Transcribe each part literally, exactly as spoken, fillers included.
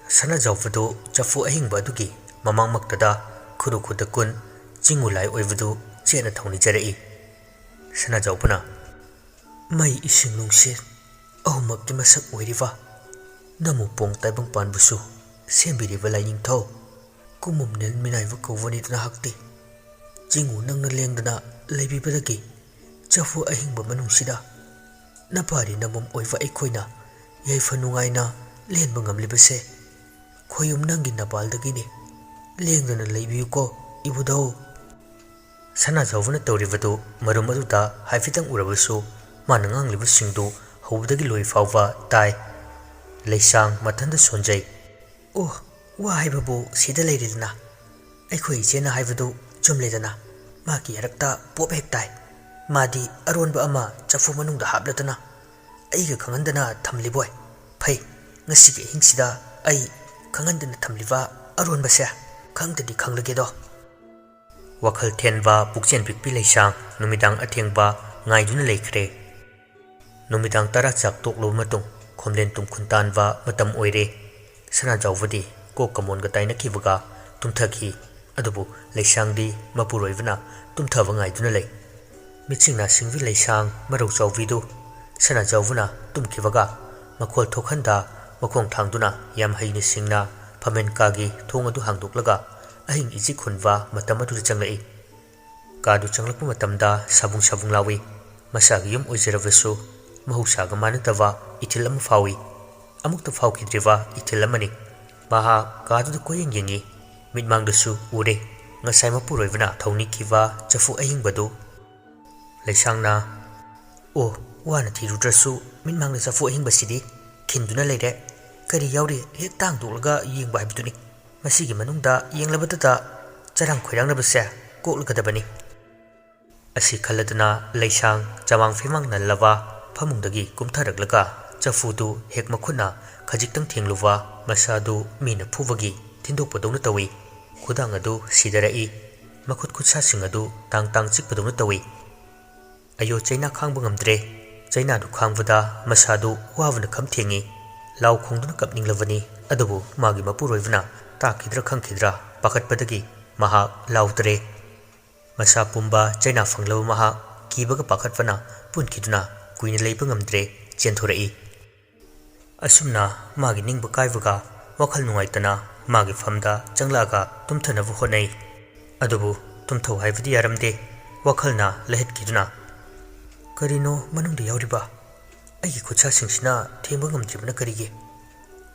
ꯁꯅꯥꯖꯥꯎꯕꯗꯨ ꯆꯐꯨ ꯑꯍꯤꯡꯕ ꯑꯗꯨꯒꯤ ꯃꯃꯥꯡꯃꯛꯇꯗ ꯈꯨꯔꯨ ꯈꯨꯗ ꯀꯨꯟ ꯆꯤꯡꯉꯨ ꯂꯥꯏ ꯑꯣꯏꯕꯗꯨ ꯆꯦꯠꯅ ꯊꯧꯅꯤꯖꯔꯛꯏ꯫ ꯁꯅꯥꯖꯥꯎꯕꯅ, "ꯃꯩ, ꯏꯁꯤꯡ, ꯅꯨꯡꯁꯤꯠ ꯑꯍꯨꯝꯃꯛꯀꯤ ꯃꯁꯛ ꯑꯣꯏꯔꯤꯕ ꯅꯃꯨꯄꯣꯡ ꯇꯥꯏꯕꯪ ꯄꯥꯟꯕꯁꯨ ꯁꯦꯝꯕꯤꯔꯤꯕ ꯂꯥꯏꯅꯤꯡꯊꯧ ꯀꯨꯃꯨꯝ ꯅꯤꯜ ꯃꯤꯅꯥꯏꯕ ꯀꯧꯕꯅꯤꯗ ꯅꯍꯥꯛꯇꯤ꯫ ꯆꯤꯡꯉꯨ ꯅꯪꯅ ꯂꯦꯡꯗꯅ ꯂꯩꯕꯤꯕꯗꯒꯤ ꯆꯐꯨ ꯑꯍꯤꯡꯕ ꯃꯅꯨꯡꯁꯤꯗ ꯅꯄꯥꯔꯤ ꯅꯃꯝ ꯑꯣꯏꯕ ꯑꯩꯈꯣꯏꯅ ꯌꯥꯏꯐ ꯅꯨꯡꯉꯥꯏꯅ ꯂꯦꯟꯕ ꯉꯝꯂꯤꯕꯁꯦ ꯈꯣꯌꯨꯝ ꯅꯪꯒꯤ ꯅꯄꯥꯜꯗꯒꯤꯅꯤ꯫ ꯂꯦꯡꯗꯅ ꯂꯩꯕꯤꯌꯨꯀꯣ, ꯏꯕꯨꯙꯧ꯫" ꯁꯅꯥꯖꯥꯎꯕꯅ ꯇꯧꯔꯤꯕꯗꯨ ꯃꯔꯨꯝ ꯑꯗꯨꯗ ꯍꯥꯏꯐꯦꯠꯇꯪ ꯎꯔꯕꯁꯨ, ꯃꯥꯅ ꯉꯥꯡꯂꯤꯕꯁꯤꯡꯗꯨ ꯍꯧꯕꯗꯒꯤ ꯂꯣꯏ ꯐꯥꯎꯕ ꯇꯥꯏ꯫ ꯂꯩꯁꯥꯡ ꯃꯊꯟꯇ ꯁꯣꯟꯖꯩ꯫ "ꯑꯣ, ꯋꯥ ꯍꯥꯏꯕꯕꯨ ꯁꯤꯗ ꯂꯩꯔꯦꯗꯅ꯫ ꯑꯩꯈꯣꯏ ꯏꯆꯦꯅ ꯍꯥꯏꯕꯗꯨ ꯆꯨꯝꯂꯦꯗꯅ꯫ ꯃꯥꯒꯤ ꯍꯔꯛꯇ ꯄꯣꯞ ꯍꯦꯛ ꯇꯥꯏ꯫ ꯃꯥꯗꯤ ꯑꯔꯣꯟꯕ ꯑꯃ ꯆꯐꯨ ꯃꯅꯨꯡꯗ ꯍꯥꯞꯂꯗꯅ ꯑꯩꯒ ꯈꯪꯍꯟꯗꯅ ꯊꯝꯂꯤꯕꯣꯏ꯫ ꯐꯩ, ꯉꯁꯤꯒꯤ ꯑꯍꯤꯡꯁꯤꯗ ꯑꯩ ꯈꯪꯍꯟꯗꯅ ꯊꯝꯂꯤꯕ ꯑꯔꯣꯟꯕꯁꯦ ꯈꯪꯗꯗꯤ ꯈꯪꯂꯒꯦꯗꯣ꯫" ꯋꯥꯈꯜ ꯊꯦꯟꯕ ꯄꯨꯛꯆꯦꯜ ꯄꯤꯛꯄꯤ ꯂꯩꯁꯥꯡ ꯅꯨꯃꯤꯗꯥꯡ ꯑꯊꯦꯡꯕ ꯉꯥꯏꯗꯨꯅ ꯂꯩꯈ꯭ꯔꯦ꯫ ꯅꯨꯃꯤꯗꯥꯡ ꯇꯔꯥ ꯆꯥꯛ ꯇꯣꯛꯂꯕ ꯃꯇꯨꯡ ꯈꯣꯝꯂꯦꯟ ꯇꯨꯝꯈꯨꯟ ꯇꯥꯟꯕ ꯃꯇꯝ ꯑꯣꯏꯔꯦ꯫ ꯁꯅꯥꯖꯥꯎꯕꯗꯤ ꯀꯣꯛꯀ ꯃꯣꯟꯒ ꯇꯥꯏꯅꯈꯤꯕꯒ ꯇꯨꯝꯊꯈꯤ꯫ ꯑꯗꯨꯕꯨ ꯂꯩꯁꯥꯡꯗꯤ ꯃꯄꯨꯔꯣꯏꯕꯅ ꯇꯨꯝꯊꯕ ꯉꯥꯏꯗꯨꯅ ꯂꯩ꯫ ꯃꯤꯠꯁꯤꯡꯅ ꯁꯤꯡꯕꯤ ꯂꯩꯁꯥꯡ ꯃꯔꯧ ꯆꯥꯎꯕꯤꯗꯨ ꯁꯅꯥꯖꯥꯎꯕꯅ ꯇꯨꯝꯈꯤꯕꯒ ꯃꯈꯣꯜ ꯊꯣꯛꯍꯟꯗ ꯃꯈꯣꯡ ꯊꯥꯡꯗꯨꯅ ꯌꯥꯝ ꯍꯩꯅ ꯁꯤꯡꯅ ꯐꯝꯃꯦꯟ ꯀꯥꯒꯤ ꯊꯣꯡ ꯑꯗꯨ ꯍꯥꯡꯗꯣꯛꯂꯒ ꯑꯍꯤꯡ ꯏꯆꯤꯛ ꯍꯨꯟꯕ ꯃꯇꯝ ꯑꯗꯨꯗ ꯆꯪꯂꯛꯏ꯫ ꯀꯥꯗꯨ ꯆꯪꯂꯛꯄ ꯃꯇꯝꯗ ꯁꯥꯕꯨꯡ ꯁꯥꯕꯨꯡ ꯂꯥꯎꯏ꯫ ꯃꯁꯥꯒꯤ ꯌꯨꯝ ꯑꯣꯏꯖꯔꯕꯁꯨ ꯃꯍꯧꯁꯥꯒ ꯃꯥꯟꯅꯗꯕ ꯏꯊꯤꯜ ꯑꯃ ꯐꯥꯎꯏ꯫ ꯑꯃꯨꯛꯇ ꯐꯥꯎꯈꯤꯗ꯭ꯔꯤꯕ ꯏꯊꯤꯜ ꯑꯃꯅꯤ꯫ ꯃꯍꯥꯛ ꯀꯥꯗꯨꯗ ꯀꯣꯏꯌꯦꯡ ꯌꯦꯡꯉꯤ꯫ ꯃꯤꯠꯃꯥꯡꯗꯁꯨ ꯎꯔꯦ꯫ ꯉꯁꯥꯏ ꯃꯄꯨꯔꯣꯏꯕꯅ ꯊꯧꯅꯤꯈꯤꯕ ꯆꯐꯨ ꯑꯍꯤꯡꯕꯗꯨ꯫ ꯂꯩꯁꯥꯡꯅ, "ꯑꯣ, ꯋꯥꯅ ꯊꯤꯔꯨꯗ꯭ꯔꯁꯨ ꯃꯤꯠꯃꯥꯡꯗ ꯆꯐꯨ ꯑꯍꯤꯡꯕꯁꯤꯗꯤ ꯈꯤꯟꯗꯨꯅ ꯂꯩꯔꯦ꯫ ꯀꯔꯤ ꯌꯥꯎꯔꯤ? ꯍꯦꯛ ꯇꯥꯡꯗꯣꯛꯂꯒ ꯌꯦꯡꯕ ꯍꯥꯏꯕꯗꯨꯅꯤ꯫ ꯃꯁꯤꯒꯤ ꯃꯅꯨꯡꯗ ꯌꯦꯡꯂꯕꯗꯇ ꯆꯔꯥꯡ ꯈꯣꯏꯔꯥꯡꯅꯕꯁꯦ ꯀꯣꯛꯂꯒꯗꯕꯅꯤ꯫" ꯑꯁꯤ ꯈꯜꯂꯗꯨꯅ ꯂꯩꯁꯥꯡ ꯆꯃꯥꯡ ꯐꯤꯃꯥꯡ ꯅꯜꯂꯕ ꯐꯃꯨꯡꯗꯒꯤ ꯀꯨꯝꯊꯔꯛꯂꯒ ꯆꯐꯨꯗꯨ ꯍꯦꯛ ꯃꯈꯨꯠꯅ ꯈꯖꯤꯛꯇꯪ ꯊꯦꯡꯂꯨꯕ ꯃꯁꯥꯗꯨ ꯃꯤꯅ ꯐꯨꯕꯒꯤ ꯊꯤꯟꯗꯣꯛꯄꯗꯧꯅ ꯇꯧꯏ꯫ ꯈꯨꯗꯥꯡ ꯑꯗꯨ ꯁꯤꯗꯔꯛꯏ꯫ ꯃꯈꯨꯠ ꯈꯨꯠꯁꯥꯁꯤꯡ ꯑꯗꯨ ꯇꯥꯡ ꯇꯥꯡ ꯆꯤꯛꯄꯗꯧꯅ ꯇꯧꯏ꯫ "ꯑꯌꯣ, ꯆꯩꯅꯥ ꯈꯥꯡꯕ ꯉꯝꯗ꯭ꯔꯦ꯫" ꯆꯩꯅꯥꯗꯨ ꯈꯥꯡꯕꯗ ꯃꯁꯥꯗꯨ ꯋꯥꯕꯅ ꯈꯝ ꯊꯦꯡꯏ꯫ ꯂꯥꯎ ꯈꯣꯡꯗꯨꯅ ꯀꯞꯅꯤꯡꯂꯕꯅꯤ꯫ ꯑꯗꯨꯕꯨ ꯃꯥꯒꯤ ꯃꯄꯨꯔꯣꯏꯕꯅ ꯇꯥꯈꯤꯗ꯭ꯔꯥ ꯈꯪꯈꯤꯗ꯭ꯔꯥ ꯄꯥꯈꯠꯄꯗꯒꯤ ꯃꯍꯥꯛ ꯂꯥꯎꯗ꯭ꯔꯦ꯫ ꯃꯁꯥ ꯄꯨꯝꯕ ꯆꯩꯅꯥ ꯐꯪꯂꯕ ꯃꯍꯥꯛ ꯀꯤꯕꯒ ꯄꯥꯈꯠꯄꯅ ꯄꯨꯟꯈꯤꯗꯨꯅ ꯀꯨꯏꯅ ꯂꯩꯕ ꯉꯝꯗ꯭ꯔꯦ, ꯆꯦꯟꯊꯣꯔꯛꯏ꯫ ꯑꯁꯨꯝꯅ ꯃꯥꯒꯤ ꯅꯤꯡꯕ ꯀꯥꯏꯕꯒ ꯋꯥꯈꯜ ꯅꯨꯡꯉꯥꯏꯇꯅ ꯃꯥꯒꯤ ꯐꯝꯗ ꯆꯪꯂꯛꯑꯒ ꯇꯨꯝꯊꯅꯕ ꯍꯣꯠꯅꯩ꯫ ꯑꯗꯨꯕꯨ ꯇꯨꯝꯊꯧ ꯍꯥꯏꯕꯗꯤ ꯌꯥꯔꯝꯗꯦ꯫ ꯋꯥꯈꯜꯅ ꯂꯩꯍꯠꯈꯤꯗꯨꯅ, "ꯀꯔꯤꯅꯣ ꯃꯅꯨꯡꯗ ꯌꯥꯎꯔꯤꯕ? ꯑꯩꯒꯤ ꯈꯨꯠꯁꯥꯁꯤꯡꯁꯤꯅ ꯊꯦꯡꯕ ꯉꯝꯗ꯭ꯔꯤꯕꯅ ꯀꯔꯤꯒꯤ?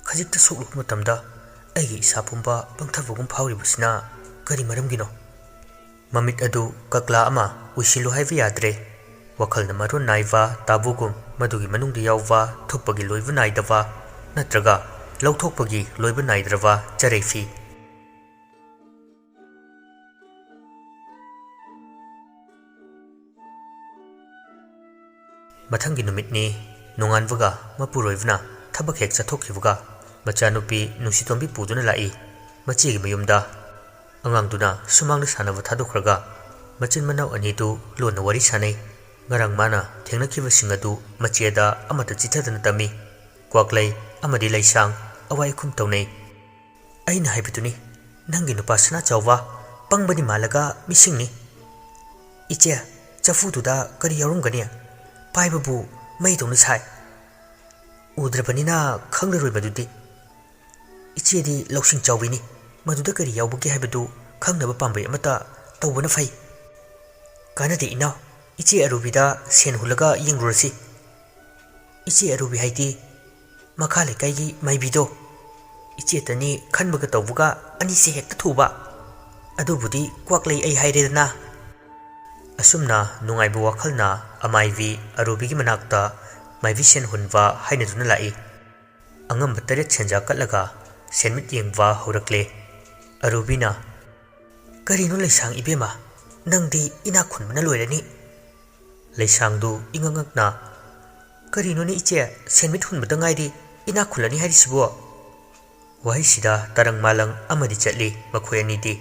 ꯈꯖꯤꯛꯇ ꯁꯣꯛꯂꯨꯕ ꯃꯇꯝꯗ ꯑꯩꯒꯤ ꯏꯁꯥ ꯄꯨꯝꯕ ꯄꯪꯊꯕꯒꯨꯝ ꯐꯥꯎꯔꯤꯕꯁꯤꯅ ꯀꯔꯤ ꯃꯔꯝꯒꯤꯅꯣ?" ꯃꯃꯤꯠ ꯑꯗꯨ ꯀꯛꯂꯥ ꯑꯃ ꯎꯏꯁꯤꯜꯂꯨ ꯍꯥꯏꯕ ꯌꯥꯗ꯭ꯔꯦ꯫ ꯋꯥꯈꯜꯅ ꯃꯔꯣꯟ ꯅꯥꯏꯕ ꯇꯥꯕꯨꯒꯨꯝ ꯃꯗꯨꯒꯤ ꯃꯅꯨꯡꯗ ꯌꯥꯎꯕ ꯊꯨꯞꯄꯒꯤ ꯂꯣꯏꯕ ꯅꯥꯏꯗꯕ ꯅꯠꯇ꯭ꯔꯒ ꯂꯧꯊꯣꯛꯄꯒꯤ ꯂꯣꯏꯕ ꯅꯥꯏꯗ꯭ꯔꯕ ꯆꯔꯩ ꯐꯤ꯫ ꯃꯊꯪꯒꯤ ꯅꯨꯃꯤꯠꯅꯤ꯫ ꯅꯣꯡꯉꯥꯟꯕꯒ ꯃꯄꯨꯔꯣꯏꯕꯅ ꯊꯕꯛ ꯍꯦꯛ ꯆꯠꯊꯣꯛꯈꯤꯕꯒ ꯃꯆꯥꯅꯨꯄꯤ ꯅꯨꯡꯁꯤꯇꯣꯝꯕꯤ ꯄꯨꯗꯨꯅ ꯂꯥꯛꯏ꯫ ꯃꯆꯦꯒꯤ ꯃꯌꯨꯝꯗ ꯑꯉꯥꯡꯗꯨꯅ ꯁꯨꯃꯥꯡꯗ ꯁꯥꯟꯅꯕ ꯊꯥꯗꯣꯛꯈ꯭ꯔꯒ ꯃꯆꯤꯟ ꯃꯅꯥꯎ ꯑꯅꯤꯗꯨ ꯂꯣꯟꯅ ꯋꯥꯔꯤ ꯁꯥꯟꯅꯩ꯫ ꯉꯔꯥꯡ ꯃꯥꯅ ꯊꯦꯡꯅꯈꯤꯕꯁꯤꯡ ꯑꯗꯨ ꯃꯆꯦꯗ ꯑꯃꯠꯇ ꯆꯤꯊꯗꯅ ꯇꯝꯃꯤ꯫ ꯀ꯭ꯋꯥꯛꯂꯩ ꯑꯃꯗꯤ ꯂꯩꯁꯥꯡ ꯑꯋꯥꯏ ꯑꯈꯨꯝ ꯇꯧꯅꯩ꯫ "ꯑꯩꯅ ꯍꯥꯏꯕꯗꯨꯅꯤ, ꯅꯪꯒꯤ ꯅꯨꯄꯥ ꯁꯅꯥ ꯆꯥꯎꯕ ꯄꯪꯕꯗꯤ ꯃꯥꯜꯂꯒ ꯃꯤꯁꯤꯡꯅꯤ꯫ ꯏꯆꯦ, ꯆꯐꯨꯗꯨꯗ ꯀꯔꯤ ꯌꯥꯎꯔꯝꯒꯅꯤ? ꯄꯥꯏꯕꯕꯨ ꯃꯩꯗꯧꯅ ꯁꯥꯏ꯫ ꯎꯗ꯭ꯔꯕꯅꯤꯅ ꯈꯪꯂꯔꯣꯏ ꯃꯗꯨꯗꯤ꯫ ꯏꯆꯦꯗꯤ ꯂꯧꯁꯤꯡ ꯆꯥꯎꯕꯤꯅꯤ, ꯃꯗꯨꯗ ꯀꯔꯤ ꯌꯥꯎꯕꯒꯦ ꯍꯥꯏꯕꯗꯨ ꯈꯪꯅꯕ ꯄꯥꯝꯕꯩ ꯑꯃꯠꯇ ꯇꯧꯕꯅ ꯐꯩ꯫" "ꯀꯥꯟꯅꯗꯦ ꯏꯅꯥꯎ, ꯏꯆꯦ ꯑꯔꯨꯕꯤꯗ ꯁꯦꯟ ꯍꯨꯜꯂꯒ ꯌꯦꯡꯂꯨꯔꯁꯤ꯫" "ꯏꯆꯦ ꯑꯔꯨꯕꯤ ꯍꯥꯏꯗꯤ ꯃꯈꯥ ꯂꯩꯀꯥꯏꯒꯤ ꯃꯥꯏꯕꯤꯗꯣ?" "ꯏꯆꯦꯇꯅꯤ ꯈꯟꯕꯒ ꯇꯧꯕꯒ ꯑꯅꯤꯁꯦ ꯍꯦꯛꯇ ꯊꯨꯕ꯫ ꯑꯗꯨꯕꯨꯗꯤ ꯀ꯭ꯋꯥꯛꯂꯩ ꯑꯩ ꯍꯥꯏꯔꯦꯗꯅ꯫" ꯑꯁꯨꯝꯅ ꯅꯨꯡꯉꯥꯏꯕ ꯋꯥꯈꯜꯅ ꯑꯃꯥꯏꯕꯤ ꯑꯔꯨꯕꯤꯒꯤ ꯃꯅꯥꯛꯇ ꯃꯥꯏꯕꯤ ꯁꯦꯟ ꯍꯨꯟꯕ ꯍꯥꯏꯅꯗꯨꯅ ꯂꯥꯛꯏ꯫ ꯑꯉꯝꯕ ꯇꯔꯦꯠ ꯁꯦꯟꯖꯥ ꯀꯠꯂꯒ ꯁꯦꯟꯃꯤꯠ ꯌꯦꯡꯕ ꯍꯧꯔꯛꯂꯦ꯫ ꯑꯔꯨꯕꯤꯅ, "ꯀꯔꯤꯅꯣ ꯂꯩꯁꯥꯡ ꯏꯕꯦꯝꯃ, ꯅꯪꯗꯤ ꯏꯅꯥꯛ ꯈꯨꯟꯕꯅ ꯂꯣꯏꯔꯅꯤ꯫" ꯂꯩꯁꯥꯡꯗꯨ ꯏꯉꯛ ꯉꯛꯅ, "ꯀꯔꯤꯅꯣꯅꯦ ꯏꯆꯦ, ꯁꯦꯟꯃꯤꯠ ꯍꯨꯟꯕꯗ ꯉꯥꯏꯔꯤ ꯏꯅꯥꯛ ꯈꯨꯜꯂꯅꯤ ꯍꯥꯏꯔꯤꯁꯤꯕꯣ?" ꯋꯥꯍꯩꯁꯤꯗ ꯇꯔꯪ ꯃꯥꯂꯪ ꯑꯃꯗꯤ ꯆꯠꯂꯤ ꯃꯈꯣꯏ ꯑꯅꯤꯗꯤ꯫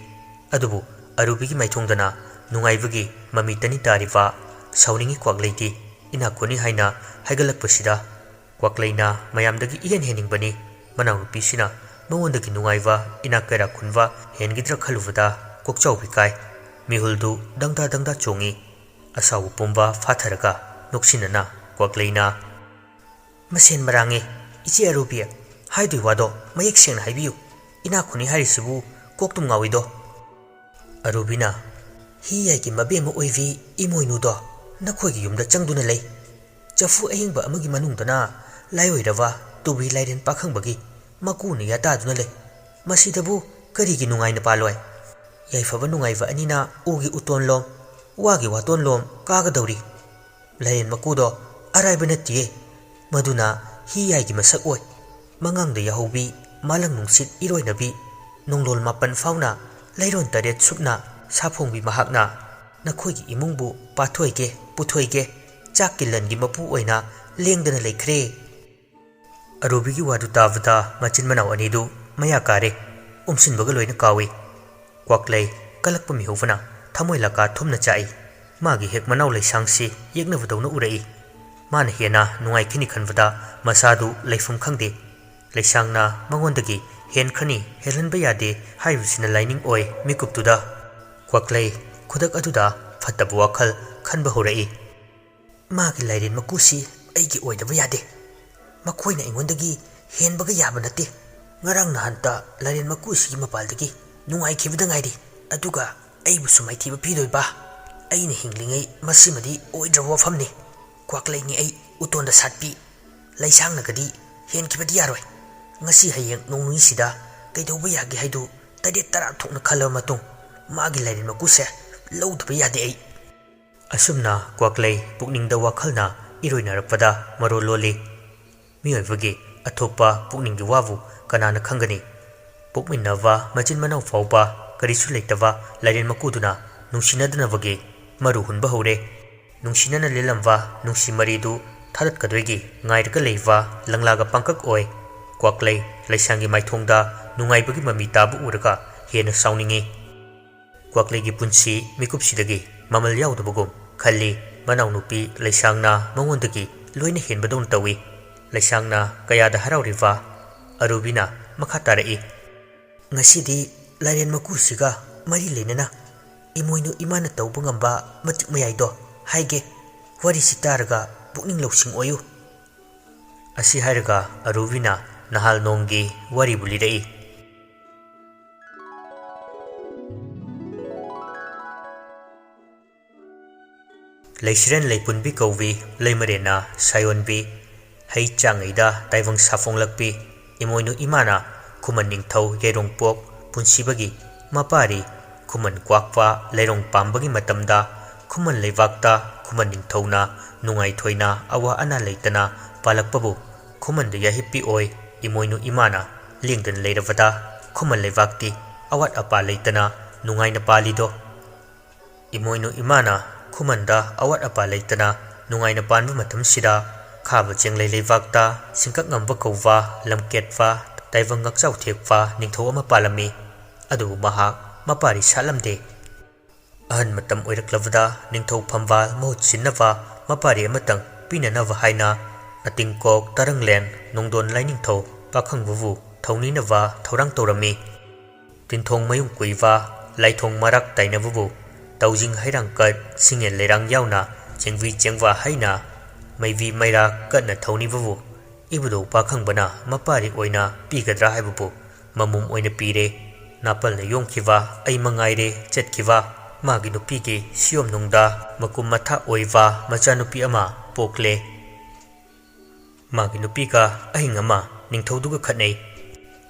ꯑꯗꯨꯕꯨ ꯑꯔꯨꯕꯤꯒꯤ ꯃꯥꯏꯊꯣꯡꯗꯅ ꯅꯨꯡꯉꯥꯏꯕꯒꯤ ꯃꯃꯤ ꯇꯅꯤ ꯇꯥꯔꯤꯕ ꯁꯥꯎꯅꯤꯡꯉꯤ ꯀ꯭ꯋꯥꯛꯂꯩꯗꯤ ꯏꯅꯥꯛ ꯈꯨꯟꯅꯤ ꯍꯥꯏꯅ ꯍꯥꯏꯒꯠꯂꯛꯄꯁꯤꯗ ꯀ꯭ꯋꯥꯛꯂꯩꯅ ꯃꯌꯥꯝꯗꯒꯤ ꯏꯍꯦꯟ ꯍꯦꯟꯅꯤꯡꯕꯅꯤ꯫ ꯃꯅꯥꯎꯅꯨꯄꯤꯁꯤꯅ ꯃꯉꯣꯟꯗꯒꯤ ꯅꯨꯡꯉꯥꯏꯕ ꯏꯅꯥꯛ ꯀꯩꯔꯥꯛ ꯈꯨꯟꯕ ꯍꯦꯟꯒꯗ꯭ꯔꯥ ꯈꯜꯂꯨꯕꯗ ꯀꯣꯛꯆꯥꯎꯕꯤ ꯀꯥꯏ꯫ ꯃꯤꯍꯨꯜꯗꯨ ꯗꯪꯗꯥ ꯗꯪꯗꯥ ꯆꯣꯡꯉꯤ꯫ ꯑꯁꯥꯎꯕ ꯄꯨꯝꯕ ꯐꯥꯊꯔꯒ ꯅꯣꯛꯁꯤꯟꯅꯅ ꯀ꯭ꯋꯥꯛꯂꯩꯅ, "ꯃꯁꯦꯟ ꯃꯔꯥꯡꯉꯦ꯫ ꯏꯆꯦ ꯑꯔꯨꯕꯤ, ꯍꯥꯏꯗꯣꯏ ꯋꯥꯗꯣ ꯃꯌꯦꯛ ꯁꯦꯡꯅ ꯍꯥꯏꯕꯤꯌꯨ꯫ ꯏꯅꯥꯛ ꯈꯨꯟꯅꯤ ꯍꯥꯏꯔꯤꯁꯤꯕꯨ ꯀꯣꯛꯇꯨꯝ ꯉꯥꯎꯏꯗꯣ?" ꯑꯔꯨꯕꯤꯅ, "ꯍꯤ ꯌꯥꯏꯒꯤ ꯃꯕꯦꯝꯃ ꯑꯣꯏꯕꯤ ꯏꯃꯣꯏꯅꯨꯗꯣ ꯅꯈꯣꯏꯒꯤ ꯌꯨꯝꯗ ꯆꯪꯗꯨꯅ ꯂꯩ꯫ ꯆꯐꯨ ꯑꯍꯤꯡꯕ ꯑꯃꯒꯤ ꯃꯅꯨꯡꯗꯅ ꯂꯥꯏꯑꯣꯏꯔꯕ ꯇꯨꯕꯤ ꯂꯥꯏꯔꯦꯟ ꯄꯥꯈꯪꯕꯒꯤ ꯃꯀꯨꯅ ꯌꯥꯇꯥꯗꯨꯅ ꯂꯩ꯫ ꯃꯁꯤꯗꯕꯨ ꯀꯔꯤꯒꯤ ꯅꯨꯡꯉꯥꯏꯅ ꯄꯥꯜꯂꯣꯏ? ꯌꯥꯏꯐꯕ ꯅꯨꯡꯉꯥꯏꯕ ꯑꯅꯤꯅ ꯎꯒꯤ ꯎꯇꯣꯟꯂꯣꯝ, ꯋꯥꯒꯤ ꯋꯥꯇꯣꯟꯂꯣꯝ ꯀꯥꯒꯗꯧꯔꯤ꯫ ꯂꯥꯏꯔꯦꯟ ꯃꯀꯨꯗꯣ ꯑꯔꯥꯏꯕ ꯅꯠꯇꯦ꯫ ꯃꯗꯨꯅ ꯍꯤ ꯌꯥꯏꯒꯤ ꯃꯁꯛ ꯑꯣꯏ꯫ ꯃꯉꯥꯡꯗ ꯌꯥꯍꯧꯕꯤ, ꯃꯥꯂꯪ ꯅꯨꯡꯁꯤꯠ ꯏꯔꯣꯏꯅꯕꯤ, ꯅꯣꯡꯂꯣꯜ ꯃꯥꯄꯟ ꯐꯥꯎꯅ ꯂꯩꯔꯣꯟ ꯇꯔꯦꯠ ꯁꯨꯞꯅ ꯁꯥꯐꯣꯡꯕꯤ ꯃꯍꯥꯛꯅ ꯅꯈꯣꯏꯒꯤ ꯏꯃꯨꯡꯕꯨ ꯄꯥꯊꯣꯏꯒꯦ, ꯄꯨꯊꯣꯏꯒꯦ, ꯆꯥꯛꯀꯤ ꯂꯟꯒꯤ ꯃꯄꯨ ꯑꯣꯏꯅ ꯂꯦꯡꯗꯅ ꯂꯩꯈ꯭ꯔꯦ꯫" ꯑꯔꯨꯕꯤꯒꯤ ꯋꯥꯗꯨ ꯇꯥꯕꯗ ꯃꯆꯤꯟ ꯃꯅꯥꯎ ꯑꯅꯤꯗꯨ ꯃꯌꯥ ꯀꯥꯔꯦ꯫ ꯎꯝꯁꯤꯟꯕꯒ ꯂꯣꯏꯅ ꯀꯥꯎꯏ꯫ ꯀ꯭ꯋꯥꯛꯂꯩ ꯀꯜꯂꯛꯄ ꯃꯤꯍꯧꯕꯅ ꯊꯃꯣꯏ ꯂꯥꯀꯥ ꯊꯨꯝꯅ ꯆꯥꯛꯏ꯫ ꯃꯥꯒꯤ ꯍꯦꯛ ꯃꯅꯥꯎ ꯂꯩꯁꯥꯡꯁꯤ ꯌꯦꯛꯅꯕꯗꯧꯅ ꯎꯔꯛꯏ꯫ ꯃꯥꯅ ꯍꯦꯟꯅ ꯅꯨꯡꯉꯥꯏꯈꯤꯅꯤ ꯈꯟꯕꯗ ꯃꯁꯥꯗꯨ ꯂꯩꯐꯝ ꯈꯪꯗꯦ꯫ ꯂꯩꯁꯥꯡꯅ ꯃꯉꯣꯟꯗꯒꯤ ꯍꯦꯟꯈ꯭ꯔꯅꯤ, ꯍꯦꯜꯍꯟꯕ ꯌꯥꯗꯦ ꯍꯥꯏꯕꯁꯤꯅ ꯂꯥꯏꯅꯤꯡ ꯑꯣꯏ ꯃꯤꯀꯨꯞꯇꯨꯗ꯫ ꯀ꯭ꯋꯥꯛꯂꯩ ꯈꯨꯗꯛ ꯑꯗꯨꯗ ꯐꯠꯇꯕ ꯋꯥꯈꯜ ꯈꯟꯕ ꯍꯧꯔꯛꯏ꯫ "ꯃꯥꯒꯤ ꯂꯥꯏꯔꯦꯟ ꯃꯀꯨꯁꯤ ꯑꯩꯒꯤ ꯑꯣꯏꯗꯕ ꯌꯥꯗꯦ꯫ ꯃꯈꯣꯏꯅ ꯑꯩꯉꯣꯟꯗꯒꯤ ꯍꯦꯟꯕꯒ ꯌꯥꯕ ꯅꯠꯇꯦ꯫ ꯉꯔꯥꯡ ꯅꯍꯥꯟꯇ ꯂꯥꯏꯔꯦꯟ ꯃꯀꯨꯁꯤꯒꯤ ꯃꯄꯥꯜꯗꯒꯤ ꯅꯨꯡꯉꯥꯏꯈꯤꯕꯗ ꯉꯥꯏꯔꯤ, ꯑꯗꯨꯒ ꯑꯩꯕꯨꯁꯨ ꯃꯥꯏꯊꯤꯕ ꯄꯤꯗꯣꯏꯕ? ꯑꯩꯅ ꯍꯤꯡꯂꯤꯉꯩ ꯃꯁꯤꯃꯗꯤ ꯑꯣꯏꯗ꯭ꯔꯕ ꯋꯥꯐꯝꯅꯤ꯫ ꯀ꯭ꯋꯥꯛꯂꯩꯅꯤ ꯑꯩ, ꯎꯇꯣꯟꯗ ꯁꯥꯠꯄꯤ꯫ ꯂꯩꯁꯥꯡꯅꯒꯗꯤ ꯍꯦꯟꯈꯤꯕꯗꯤ ꯌꯥꯔꯣꯏ꯫ ꯉꯁꯤ ꯍꯌꯦꯡ ꯅꯣꯡ ꯅꯤꯅꯤꯁꯤꯗ ꯀꯩꯗꯧꯕ ꯌꯥꯒꯦ ꯍꯥꯏꯗꯨ ꯇꯔꯦꯠ ꯇꯔꯥ ꯊꯣꯛꯅ ꯈꯜꯂꯕ ꯃꯇꯨꯡ ꯃꯥꯒꯤ ꯂꯥꯏꯔꯦꯟ ꯃꯀꯨꯁꯦ ꯂꯧꯗꯕ ꯌꯥꯗꯦ ꯑꯩ꯫" ꯑꯁꯨꯝꯅ ꯀ꯭ꯋꯥꯛꯂꯩ ꯄꯨꯛꯅꯤꯡꯗ ꯋꯥꯈꯜꯅ ꯏꯔꯣꯏꯅꯔꯛꯄꯗ ꯃꯔꯣꯜ ꯂꯣꯜꯂꯤ꯫ ꯃꯤꯑꯣꯏꯕꯒꯤ ꯑꯊꯣꯛꯄ ꯄꯨꯛꯅꯤꯡꯒꯤ ꯋꯥꯕꯨ ꯀꯅꯥꯅ ꯈꯪꯒꯅꯤ? ꯄꯣꯛꯃꯤꯟꯅꯕ ꯃꯆꯤꯟ ꯃꯅꯥꯎ ꯐꯥꯎꯕ ꯀꯔꯤꯁꯨ ꯂꯩꯇꯕ ꯂꯥꯏꯔꯦꯟ ꯃꯀꯨꯗꯨꯅ ꯅꯨꯡꯁꯤꯅꯗꯅꯕꯒꯤ ꯃꯔꯨ ꯍꯨꯟꯕ ꯍꯧꯔꯦ꯫ ꯅꯨꯡꯁꯤꯅꯅ ꯂꯦꯜꯂꯝꯕ ꯅꯨꯡꯁꯤ ꯃꯔꯤꯗꯨ ꯊꯥꯗꯠꯀꯗꯣꯏꯒꯤ ꯉꯥꯏꯔꯒ ꯂꯩꯕ ꯂꯪꯂꯥꯒ ꯄꯥꯡꯀꯛ ꯑꯣꯏ꯫ ꯀ꯭ꯋꯥꯛꯂꯩ ꯂꯩꯁꯥꯡꯒꯤ ꯃꯥꯏꯊꯣꯡꯗ ꯅꯨꯡꯉꯥꯏꯕꯒꯤ ꯃꯃꯤ ꯇꯥꯕ ꯎꯔꯒ ꯍꯦꯟꯅ ꯁꯥꯎꯅꯤꯡꯉꯤ꯫ ꯀ꯭ꯋꯥꯛꯂꯩꯒꯤ ꯄꯨꯟꯁꯤ ꯃꯤꯀꯨꯞꯁꯤꯗꯒꯤ ꯃꯃꯜ ꯌꯥꯎꯗꯕꯒꯨꯝ ꯈꯜꯂꯤ꯫ ꯃꯅꯥꯎꯅꯨꯄꯤ ꯂꯩꯁꯥꯡꯅ ꯃꯉꯣꯟꯗꯒꯤ ꯂꯣꯏꯅ ꯍꯦꯟꯕꯗꯧꯅ ꯇꯧꯏ꯫ ꯂꯩꯁꯥꯡꯅ ꯀꯌꯥꯗ ꯍꯔꯥꯎꯔꯤꯕ? ꯑꯔꯨꯕꯤꯅ ꯃꯈꯥ ꯇꯥꯔꯛꯏ, "ꯉꯁꯤꯗꯤ ꯂꯥꯏꯔꯦꯟ ꯃꯀꯨꯁꯤꯒ ꯃꯔꯤ ꯂꯩꯅꯅ ꯏꯃꯣꯏꯅꯨ ꯏꯃꯥꯅ ꯇꯧꯕ ꯉꯝꯕ ꯃꯇꯤꯛ ꯃꯌꯥꯏꯗꯣ ꯍꯥꯏꯒꯦ꯫ ꯋꯥꯔꯤꯁꯤ ꯇꯥꯔꯒ ꯄꯨꯛꯅꯤꯡ ꯂꯧꯁꯤꯡ ꯑꯣꯏꯌꯨ"꯫ ꯑꯁꯤ ꯍꯥꯏꯔꯒ ꯑꯔꯨꯕꯤꯅ ꯅꯍꯥꯜ ꯅꯣꯡꯒꯤ ꯋꯥꯔꯤꯕꯨ ꯂꯤꯔꯛꯏ꯫ ꯂꯩꯁꯤꯔꯦꯟ ꯂꯩꯄꯨꯟꯕꯤ ꯀꯧꯕꯤ ꯂꯩꯃꯔꯦꯟꯅ ꯁꯥꯌꯣꯟꯕꯤ, ꯍꯩ ꯆꯥꯉꯩꯗ ꯇꯥꯏꯕꯪ ꯁꯥꯐꯣꯡꯂꯛꯄꯤ ꯏꯃꯣꯏꯅꯨ ꯏꯃꯥꯅ ꯈꯨꯃꯟ ꯅꯤꯡꯊꯧ ꯌꯥꯏꯔꯣꯡꯄꯣꯛ ꯄꯨꯟꯁꯤꯕꯒꯤ ꯃꯄꯥꯔꯤ ꯈꯨꯃꯟ ꯀ꯭ꯋꯥꯛꯄ ꯂꯩꯔꯣꯡ ꯄꯥꯝꯕꯒꯤ ꯃꯇꯝꯗ ꯈꯨꯃꯟ ꯂꯩꯕꯥꯛꯇ ꯈꯨꯃꯟ ꯅꯤꯡꯊꯧꯅ ꯅꯨꯡꯉꯥꯏꯊꯣꯏꯅ ꯑꯋꯥ ꯑꯅꯥ ꯂꯩꯇꯅ ꯄꯥꯜꯂꯛꯄꯕꯨ ꯈꯨꯃꯟꯗ ꯌꯥꯍꯤꯞꯄꯤ ꯑꯣꯏ ꯏꯃꯣꯏꯅꯨ ꯏꯃꯥꯅ ꯂꯦꯡꯗꯅ ꯂꯩꯔꯕꯗ ꯈꯨꯃꯟ ꯂꯩꯕꯥꯛꯇꯤ ꯑꯋꯥꯠ ꯑꯄꯥ ꯂꯩꯇꯅ ꯅꯨꯡꯉꯥꯏꯅ ꯄꯥꯜꯂꯤꯗꯣ꯫ ꯏꯃꯣꯏꯅꯨ ꯏꯃꯥꯅ ꯈꯨꯃꯟꯗ ꯑꯋꯥꯠ ꯑꯄꯥ ꯂꯩꯇꯅ ꯅꯨꯡꯉꯥꯏꯅ ꯄꯥꯟꯕ ꯃꯇꯝꯁꯤꯗ ꯈꯥꯕ ꯆꯦꯡꯂꯩ ꯂꯩꯕꯥꯛꯇ ꯁꯤꯡꯀꯛ ꯉꯝꯕ ꯀꯧꯕ ꯂꯝꯀꯦꯠꯄ ꯇꯥꯏꯕꯪ ꯉꯛꯆꯥꯎ ꯊꯦꯛꯄ ꯅꯤꯡꯊꯧ ꯑꯃ ꯄꯥꯜꯂꯝꯃꯤ꯫ ꯑꯗꯨꯕꯨ ꯃꯍꯥꯛ ꯃꯄꯥꯔꯤ ꯁꯥꯠꯂꯝꯗꯦ꯫ ꯑꯍꯟ ꯃꯇꯝ ꯑꯣꯏꯔꯛꯂꯕꯗ ꯅꯤꯡꯊꯧ ꯐꯝꯕꯥꯜ ꯃꯍꯨꯠ ꯁꯤꯟꯅꯕ ꯃꯄꯥꯔꯤ ꯑꯃꯇꯪ ꯄꯤꯅꯅꯕ ꯍꯥꯏꯅ ꯑꯇꯤꯡꯀꯣꯛ ꯇꯔꯪꯂꯦꯟ ꯅꯣꯡꯗꯣꯟ ꯂꯥꯏꯅꯤꯡꯊꯧ ꯄꯥꯈꯪꯕꯕꯨ ꯊꯧꯅꯤꯅꯕ ꯊꯧꯔꯥꯡ ꯇꯧꯔꯝꯃꯤ꯫ ꯇꯤꯟꯊꯣꯡ ꯃꯌꯨꯝ ꯀꯨꯏꯕ, ꯂꯥꯏꯊꯣꯡ ꯃꯔꯥꯛ ꯇꯥꯏꯅꯕꯕꯨ, ꯇꯧꯖꯤꯡ ꯍꯩꯔꯥꯡꯀꯠ, ꯁꯤꯡꯉꯦꯜ ꯂꯩꯔꯥꯡ ꯌꯥꯎꯅ ꯆꯦꯡꯕꯤ ꯆꯦꯡꯕꯥ ꯍꯩꯅ ꯃꯩꯕꯤ ꯃꯩꯔꯥ ꯀꯠꯅ ꯊꯧꯅꯤꯕꯕꯨ ꯏꯕꯨꯙꯧ ꯄꯥꯈꯪꯕꯅ ꯃꯄꯥꯔꯤ ꯑꯣꯏꯅ ꯄꯤꯒꯗ꯭ꯔꯥ ꯍꯥꯏꯕꯕꯨ ꯃꯃꯨꯝ ꯑꯣꯏꯅ ꯄꯤꯔꯦ꯫ ꯅꯥꯄꯜꯅ ꯌꯣꯝꯈꯤꯕ ꯑꯩ ꯃꯉꯥꯏꯔꯦ ꯆꯠꯈꯤꯕ꯫ ꯃꯥꯒꯤ ꯅꯨꯄꯤꯒꯤ ꯁꯤꯌꯣꯝꯅꯨꯡꯗ ꯃꯀꯨꯝ ꯃꯊꯥ ꯑꯣꯏꯕ ꯃꯆꯥꯅꯨꯄꯤ ꯑꯃ ꯄꯣꯛꯂꯦ꯫ ꯃꯥꯒꯤ ꯅꯨꯄꯤꯒ ꯑꯍꯤꯡ ꯑꯃ ꯅꯤꯡꯊꯧꯗꯨꯒ ꯈꯠꯅꯩ꯫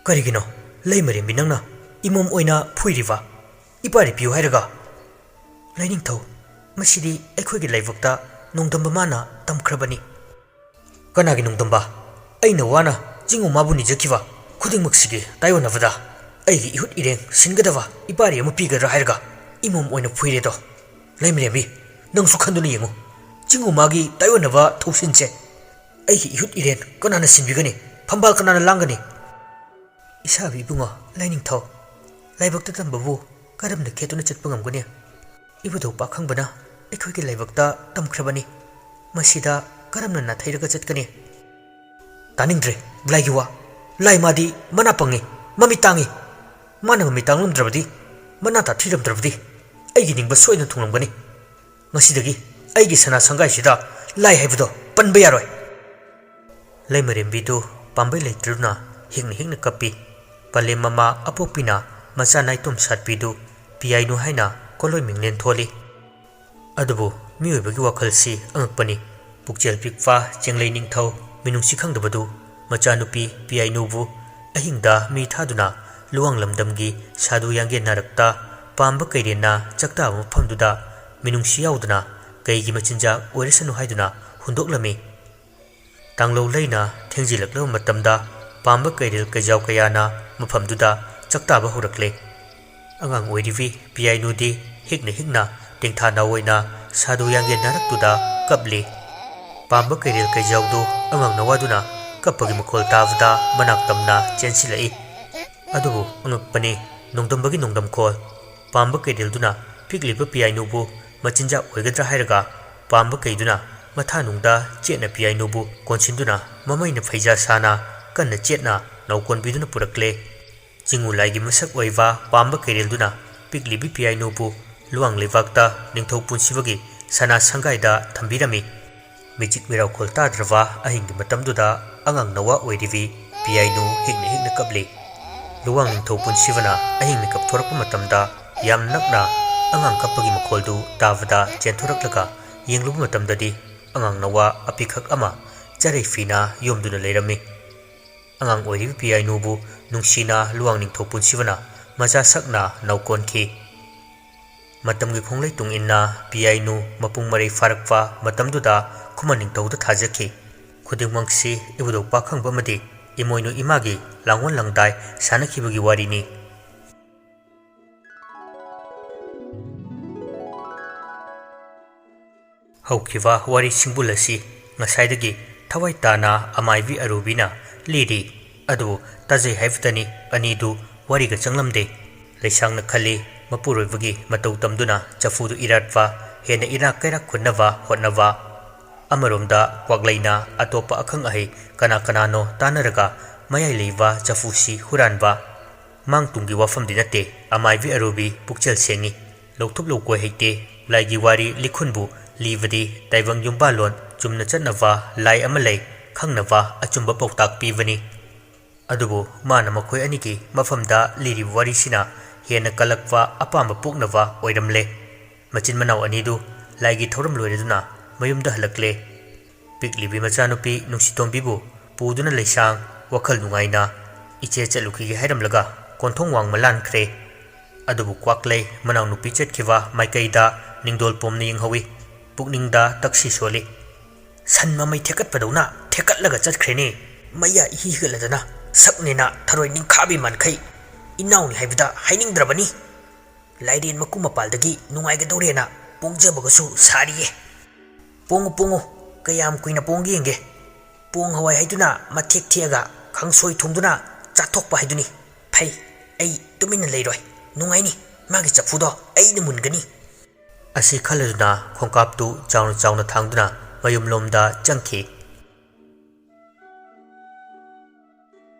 "ꯀꯔꯤꯒꯤꯅꯣ ꯂꯩꯃꯔꯦꯝꯕꯤ ꯅꯪꯅ ꯏꯃꯣꯝ ꯑꯣꯏꯅ ꯐꯨꯏꯔꯤꯕ? ꯏꯄꯥꯔꯤ ꯄꯤꯌꯨ ꯍꯥꯏꯔꯒ?" "ꯂꯥꯏꯅꯤꯡꯊꯧ, ꯃꯁꯤꯗꯤ ꯑꯩꯈꯣꯏꯒꯤ ꯂꯥꯏꯕꯛꯇ ꯅꯣꯡꯗꯝꯕ ꯃꯥꯅ ꯇꯝꯈ꯭ꯔꯕꯅꯤ"꯫ "ꯀꯅꯥꯒꯤ ꯅꯣꯡꯗꯝꯕ? ꯑꯩꯅ ꯋꯥꯅ ꯆꯤꯡꯉꯨ ꯃꯥꯕꯨ ꯅꯤꯖꯈꯤꯕ ꯈꯨꯗꯤꯡꯃꯛꯁꯤꯒꯤ ꯇꯥꯏꯑꯣꯟꯅꯕꯗ ꯑꯩꯒꯤ ꯏꯍꯨꯠ ꯏꯔꯦꯡ ꯁꯤꯟꯒꯗꯕ ꯏꯄꯥꯔꯤ ꯑꯃ ꯄꯤꯒꯗ꯭ꯔꯥ ꯍꯥꯏꯔꯒ ꯏꯃꯣꯝ ꯑꯣꯏꯅ ꯐꯨꯏꯔꯦꯗꯣ꯫ ꯂꯩꯃꯔꯦꯝꯕꯤ, ꯅꯪꯁꯨ ꯈꯟꯗꯨꯅ ꯌꯦꯡꯉꯨ꯫ ꯆꯤꯡꯉꯨ ꯃꯥꯒꯤ ꯇꯥꯏꯑꯣꯟꯅꯕ ꯊꯧꯁꯤꯟꯁꯦ ꯑꯩꯒꯤ ꯏꯍꯨꯠ ꯏꯔꯦꯟ ꯀꯅꯥꯅ ꯁꯤꯟꯕꯤꯒꯅꯤ? ꯐꯝꯕꯥꯜ ꯀꯅꯥꯅ ꯂꯥꯡꯒꯅꯤ?" "ꯏꯁꯥꯕꯤ ꯏꯕꯨꯡꯉꯣ ꯂꯥꯏꯅꯤꯡꯊꯧ, ꯂꯥꯏꯕꯛꯇ ꯇꯝꯕꯕꯨ ꯀꯔꯝꯅ ꯈꯦꯠꯇꯨꯅ ꯆꯠꯄ ꯉꯝꯒꯅꯤ? ꯏꯕꯨꯙꯧ ꯄꯥꯈꯪꯕꯅ ꯑꯩꯈꯣꯏꯒꯤ ꯂꯥꯏꯕꯛꯇ ꯇꯝꯈ꯭ꯔꯕꯅꯤ꯫ ꯃꯁꯤꯗ ꯀꯔꯝꯅ ꯅꯥꯊꯩꯔꯒ ꯆꯠꯀꯅꯤ?" "ꯇꯥꯅꯤꯡꯗ꯭ꯔꯦ ꯂꯥꯏꯒꯤ ꯋꯥ꯫ ꯂꯥꯏ ꯃꯥꯗꯤ ꯃꯅꯥ ꯄꯪꯉꯤ, ꯃꯃꯤꯠ ꯇꯥꯡꯉꯤ꯫ ꯃꯥꯅ ꯃꯃꯤꯠ ꯇꯥꯡꯂꯝꯗ꯭ꯔꯕꯗꯤ, ꯃꯅꯥ ꯇꯥꯊꯤꯔꯝꯗ꯭ꯔꯕꯗꯤ ꯑꯩꯒꯤ ꯅꯤꯡꯕ ꯁꯣꯏꯗꯅ ꯊꯨꯡꯂꯝꯒꯅꯤ꯫ ꯉꯁꯤꯗꯒꯤ ꯑꯩꯒꯤ ꯁꯅꯥ ꯁꯪꯒꯥꯏꯁꯤꯗ ꯂꯥꯏ ꯍꯥꯏꯕꯗꯣ ꯄꯟꯕ ꯌꯥꯔꯣꯏ꯫ ꯂꯩꯃꯔꯦꯝꯕꯤꯗꯨ ꯄꯥꯝꯕꯩ ꯂꯩꯇ꯭ꯔꯗꯨꯅ ꯍꯤꯛꯅ ꯍꯤꯛꯅ ꯀꯞꯄꯤ꯫ ꯄꯂꯦꯝ ꯃꯃꯥ ꯑꯄꯣꯛꯄꯤꯅ ꯃꯆꯥ ꯅꯥꯏꯇꯣꯝ ꯁꯥꯠꯄꯤꯗꯨ ꯄꯤꯌꯥꯏꯅꯨ ꯍꯥꯏꯅ ꯀꯣꯂꯣꯏ ꯃꯤꯡꯂꯦꯟ ꯊꯣꯜꯂꯤ꯫ ꯑꯗꯨꯕꯨ ꯃꯤꯑꯣꯏꯕꯒꯤ ꯋꯥꯈꯜꯁꯤ ꯑꯉꯛꯄꯅꯤ꯫ ꯄꯨꯛꯆꯦꯜ ꯄꯤꯛꯄ ꯆꯦꯡꯂꯩ ꯅꯤꯡꯊꯧ ꯃꯤꯅꯨꯡꯁꯤ ꯈꯪꯗꯕꯗꯨ ꯃꯆꯥꯅꯨꯄꯤ ꯄꯤꯌꯥꯏꯅꯨꯕꯨ ꯑꯍꯤꯡꯗ ꯃꯤ ꯊꯥꯗꯨꯅ ꯂꯨꯋꯥꯡ ꯂꯝꯗꯝꯒꯤ ꯁꯥꯗꯨ ꯌꯥꯡꯒꯦꯟ ꯅꯥꯔꯛꯇ ꯄꯥꯝꯕ ꯀꯩꯔꯦꯟꯅ ꯆꯥꯛꯇꯥꯕ ꯃꯐꯝꯗꯨꯗ ꯃꯤꯅꯨꯡꯁꯤ ꯌꯥꯎꯗꯅ ꯀꯩꯒꯤ ꯃꯆꯤꯟꯖꯥꯛ ꯑꯣꯏꯔꯁꯅꯨ ꯍꯥꯏꯗꯨꯅ ꯍꯨꯟꯗꯣꯛꯂꯝꯃꯤ꯫ ꯇꯥꯡꯂꯧ ꯂꯩꯅ ꯊꯦꯡꯖꯤꯜꯂꯛꯂꯕ ꯃꯇꯝꯗ ꯄꯥꯝꯕ ꯀꯩꯔꯦꯜ ꯀꯩꯖꯥꯎ ꯀꯌꯥꯅ ꯃꯐꯝꯗꯨꯗ ꯆꯥꯛꯇꯥꯕ ꯍꯧꯔꯛꯂꯦ꯫ ꯑꯉꯥꯡ ꯑꯣꯏꯔꯤꯕꯤ ꯄꯤꯌꯥꯏꯅꯨꯗꯤ ꯍꯤꯛꯅ ꯍꯤꯛꯅ ꯇꯦꯡꯊꯥ ꯅꯥꯑꯣꯏꯅ ꯁꯥꯗꯨ ꯌꯥꯡꯒꯦꯟ ꯅꯥꯔꯛꯇꯨꯗ ꯀꯞꯂꯤ꯫ ꯄꯥꯝꯕ ꯀꯩꯔꯦꯜ ꯀꯩꯖꯥꯎꯗꯨ ꯑꯉꯥꯡ ꯅꯋꯥꯗꯨꯅ ꯀꯞꯄꯒꯤ ꯃꯈꯣꯜ ꯇꯥꯕꯗ ꯃꯅꯥꯛ ꯇꯝꯅ ꯆꯦꯟꯁꯤꯜꯂꯛꯏ꯫ ꯑꯗꯨꯕꯨ ꯑꯉꯛꯄꯅꯤ, ꯅꯣꯡꯗꯝꯕꯒꯤ ꯅꯣꯡꯗꯝꯈꯣꯜ꯫ ꯄꯥꯝꯕ ꯀꯩꯔꯦꯜꯗꯨꯅ ꯄꯤꯛꯂꯤꯕ ꯄꯤꯌꯥꯏꯅꯨꯕꯨ ꯃꯆꯤꯟꯖꯥꯛ ꯑꯣꯏꯒꯗ꯭ꯔꯥ ꯍꯥꯏꯔꯒ ꯄꯥꯝꯕ ꯀꯩꯗꯨꯅ ꯃꯊꯥꯅꯨꯡꯗ ꯆꯦꯠꯅ ꯄꯤꯌꯥꯏꯅꯨꯕꯨ ꯀꯣꯟꯁꯤꯟꯗꯨꯅ ꯃꯃꯩꯅ ꯐꯩꯖꯥ ꯁꯥꯅ ꯀꯟꯅ ꯆꯦꯠꯅ ꯅꯧꯀꯣꯟꯕꯤꯗꯨꯅ ꯄꯨꯔꯛꯂꯦ꯫ ꯆꯤꯡꯉꯨ ꯂꯥꯏꯒꯤ ꯃꯁꯛ ꯑꯣꯏꯕ ꯄꯥꯝꯕ ꯀꯩꯔꯦꯜꯗꯨꯅ ꯄꯤꯛꯂꯤꯕꯤ ꯄꯤꯌꯥꯏꯅꯨꯕꯨ ꯂꯨꯋꯥꯡ ꯂꯩꯕꯥꯛꯇ ꯅꯤꯡꯊꯧ ꯄꯨꯟꯁꯤꯕꯒꯤ ꯁꯅꯥ ꯁꯪꯒꯥꯏꯗ ꯊꯝꯕꯤꯔꯝꯃꯤ꯫ ꯃꯤꯆꯤꯛ ꯃꯤꯔꯥꯎꯈꯣꯜ ꯇꯥꯗ꯭ꯔꯕ ꯑꯍꯤꯡꯒꯤ ꯃꯇꯝꯗꯨꯗ ꯑꯉꯥꯡ ꯅꯋꯥ ꯑꯣꯏꯔꯤꯕꯤ ꯄꯤꯌꯥꯏꯅꯨ ꯍꯤꯛꯅ ꯍꯤꯛꯅ ꯀꯞꯂꯤ꯫ ꯂꯨꯋꯥꯡ ꯅꯤꯡꯊꯧ ꯄꯨꯟꯁꯤꯕꯅ ꯑꯍꯤꯡ ꯃꯤꯀꯞ ꯊꯣꯔꯛꯄ ꯃꯇꯝꯗ ꯌꯥꯝ ꯅꯛꯅ ꯑꯉꯥꯡ ꯀꯞꯄꯒꯤ ꯃꯈꯣꯜꯗꯨ ꯇꯥꯕꯗ ꯆꯦꯟꯊꯣꯔꯛꯂꯒ ꯌꯦꯡꯂꯨꯕ ꯃꯇꯝꯗꯗꯤ ꯑꯉꯥꯡ ꯅꯋꯥ ꯑꯄꯤꯛꯈꯛ ꯑꯃ ꯆꯔꯩ ꯐꯤꯅ ꯌꯣꯝꯗꯨꯅ ꯂꯩꯔꯝꯃꯤ꯫ ꯑꯉꯥꯡ ꯑꯣꯏꯔꯤꯕ ꯄꯤꯌꯥꯏꯅꯨꯕꯨ ꯅꯨꯡꯁꯤꯅ ꯂꯨꯋꯥꯡ ꯅꯤꯡꯊꯧ ꯄꯨꯟꯁꯤꯕꯅ ꯃꯆꯥ ꯁꯛꯅ ꯅꯧꯀꯣꯟꯈꯤ꯫ ꯃꯇꯝꯒꯤ ꯈꯣꯡꯂꯩ ꯇꯨꯡ ꯏꯟꯅ ꯄꯤꯌꯥꯏꯅꯨ ꯃꯄꯨꯡ ꯃꯔꯩ ꯐꯥꯔꯛꯄ ꯃꯇꯝꯗꯨꯗ ꯈꯨꯃꯟ ꯅꯤꯡꯊꯧꯗ ꯊꯥꯖꯈꯤ꯫ ꯈꯨꯗꯤꯡꯃꯛꯁꯤ ꯏꯕꯨꯙꯧ ꯄꯥꯈꯪꯕ ꯑꯃꯗꯤ ꯏꯃꯣꯏꯅꯨ ꯏꯃꯥꯒꯤ ꯂꯥꯡꯑꯣꯟ ꯂꯥꯡꯗꯥꯏ ꯁꯥꯟꯅꯈꯤꯕꯒꯤ ꯋꯥꯔꯤꯅꯤ꯫ ꯍꯧꯈꯤꯕ ꯋꯥꯔꯤ ꯁꯤꯡꯕꯨꯜ ꯑꯁꯤ ꯉꯁꯥꯏꯗꯒꯤ ꯊꯋꯥꯏ ꯇꯥꯅ ꯑꯃꯥꯏꯕꯤ ꯑꯔꯨꯕꯤꯅ ꯂꯤꯔꯤ꯫ ꯑꯗꯨꯕꯨ ꯇꯥꯖꯩ ꯍꯥꯏꯕꯇꯅꯤ, ꯑꯅꯤꯗꯨ ꯋꯥꯔꯤꯒ ꯆꯪꯂꯝꯗꯦ꯫ ꯂꯩꯁꯥꯡꯅ ꯈꯜꯂꯤ, ꯃꯄꯨꯔꯣꯏꯕꯒꯤ ꯃꯇꯧ ꯇꯝꯗꯨꯅ ꯆꯐꯨꯗꯨ ꯏꯔꯥꯠꯄ, ꯍꯦꯟꯅ ꯏꯔꯥꯛ ꯀꯩꯔꯥꯛ ꯈꯨꯟꯅꯕ ꯍꯣꯠꯅꯕ꯫ ꯑꯃꯔꯣꯝꯗ ꯀ꯭ꯋꯥꯛꯂꯩꯅ ꯑꯇꯣꯞꯄ ꯑꯈꯪ ꯑꯍꯩ ꯀꯅꯥ ꯀꯅꯥꯅꯣ ꯇꯥꯟꯅꯔꯒ ꯃꯌꯥꯏ ꯂꯩꯕ ꯆꯐꯨꯁꯤ ꯍꯨꯔꯥꯟꯕ꯫ ꯃꯥꯡ ꯇꯨꯡꯒꯤ ꯋꯥꯐꯝꯗꯤ ꯅꯠꯇꯦ, ꯑꯃꯥꯏꯕꯤ ꯑꯔꯨꯕꯤ ꯄꯨꯛꯆꯦꯜ ꯁꯦꯡꯉꯤ꯫ ꯂꯧꯊꯣꯛ ꯂꯧꯀꯣꯏ ꯍꯩꯇꯦ, ꯂꯥꯏꯒꯤ ꯋꯥꯔꯤ ꯂꯤꯈꯨꯟꯕꯨ ꯂꯤꯕꯗꯤ ꯇꯥꯏꯕꯪ ꯌꯨꯝꯕꯥꯜꯂꯣꯟ ꯆꯨꯝꯅ ꯆꯠꯅꯕ ꯂꯥꯏ ꯑꯃ ꯂꯩ, ꯈꯪꯅꯕ ꯑꯆꯨꯝꯕ ꯄꯥꯎꯇꯥꯛ ꯄꯤꯕꯅꯤ꯫ ꯑꯗꯨꯕꯨ ꯃꯥꯅ ꯃꯈꯣꯏ ꯑꯅꯤꯒꯤ ꯃꯐꯝꯗ ꯂꯤꯔꯤꯕ ꯋꯥꯔꯤꯁꯤꯅ ꯍꯦꯟꯅ ꯀꯜꯂꯛꯄ ꯑꯄꯥꯝꯕ ꯄꯣꯛꯅꯕ ꯑꯣꯏꯔꯝꯂꯦ꯫ ꯃꯆꯤꯟ ꯃꯅꯥꯎ ꯑꯅꯤꯗꯨ ꯂꯥꯏꯒꯤ ꯊꯧꯔꯝ ꯂꯣꯏꯔꯗꯨꯅ ꯃꯌꯨꯝꯗ ꯍꯜꯂꯛꯂꯦ꯫ ꯄꯤꯛꯂꯤꯕꯤ ꯃꯆꯥꯅꯨꯄꯤ ꯅꯨꯡꯁꯤꯇꯣꯝꯕꯤꯕꯨ ꯄꯨꯗꯨꯅ ꯂꯩꯁꯥꯡ ꯋꯥꯈꯜ ꯅꯨꯡꯉꯥꯏꯅ ꯏꯆꯦ ꯆꯠꯂꯨꯈꯤꯒꯦ ꯍꯥꯏꯔꯝꯂꯒ ꯀꯣꯟꯊꯣꯡ ꯋꯥꯡꯃ ꯂꯥꯟꯈ꯭ꯔꯦ꯫ ꯑꯗꯨꯕꯨ ꯀ꯭ꯋꯥꯛꯂꯩ ꯃꯅꯥꯎꯅꯨꯄꯤ ꯆꯠꯈꯤꯕ ꯃꯥꯏꯀꯩꯗ ꯅꯤꯡꯗꯣꯜ ꯄꯣꯝꯅ ꯌꯦꯡꯍꯧꯏ꯫ ꯄꯨꯛꯅꯤꯡꯗ ꯇꯛꯁꯤ ꯁꯣꯜꯂꯤ꯫ ꯁꯟ ꯃꯃꯩ ꯊꯦꯛꯀꯠꯄꯗꯧꯅ ꯊꯦꯛꯀꯠꯂꯒ ꯆꯠꯈ꯭ꯔꯦꯅꯦ꯫ ꯃꯌꯥ ꯏꯍꯤ ꯍꯤꯒꯠꯂꯗꯅ ꯁꯛꯅꯦꯅ ꯊꯔꯣꯏ ꯅꯤꯡꯈꯥꯕꯤ ꯃꯥꯟꯈꯩ꯫ ꯏꯅꯥꯎꯅꯤ ꯍꯥꯏꯕꯗ ꯍꯥꯏꯅꯤꯡꯗ꯭ꯔꯕꯅꯤ꯫ ꯂꯥꯏꯔꯦꯟ ꯃꯀꯨ ꯃꯄꯥꯜꯗꯒꯤ ꯅꯨꯡꯉꯥꯏꯒꯗꯧꯔꯦꯅ ꯄꯣꯡꯖꯕꯒꯁꯨ ꯁꯥꯔꯤꯌꯦ꯫ ꯄꯣꯡꯉꯨ ꯄꯣꯡꯉꯨ, ꯀꯌꯥꯝ ꯀꯨꯏꯅ ꯄꯣꯡꯒꯦ ꯌꯦꯡꯒꯦ꯫ ꯄꯣꯡ ꯍꯋꯥꯏ ꯍꯥꯏꯗꯨꯅ ꯃꯊꯦꯛ ꯊꯦꯛꯑꯒ ꯀꯥꯡꯁꯣꯏ ꯊꯣꯡꯗꯨꯅ ꯆꯥꯊꯣꯛꯄ ꯍꯥꯏꯗꯨꯅꯤ꯫ ꯐꯩ, ꯑꯩ ꯇꯨꯃꯤꯟꯅ ꯂꯩꯔꯣꯏ꯫ ꯅꯨꯡꯉꯥꯏꯅꯤ, ꯃꯥꯒꯤ ꯆꯐꯨꯗꯣ ꯑꯩꯅ ꯃꯨꯟꯒꯅꯤ꯫ ꯑꯁꯤ ꯈꯜꯂꯗꯨꯅ ꯈꯣꯡꯀꯥꯞꯇꯨ ꯆꯥꯎꯅ ꯆꯥꯎꯅ ꯊꯥꯡꯗꯨꯅ ꯃꯌꯨꯝꯂꯣꯝꯗ ꯆꯪꯈꯤ꯫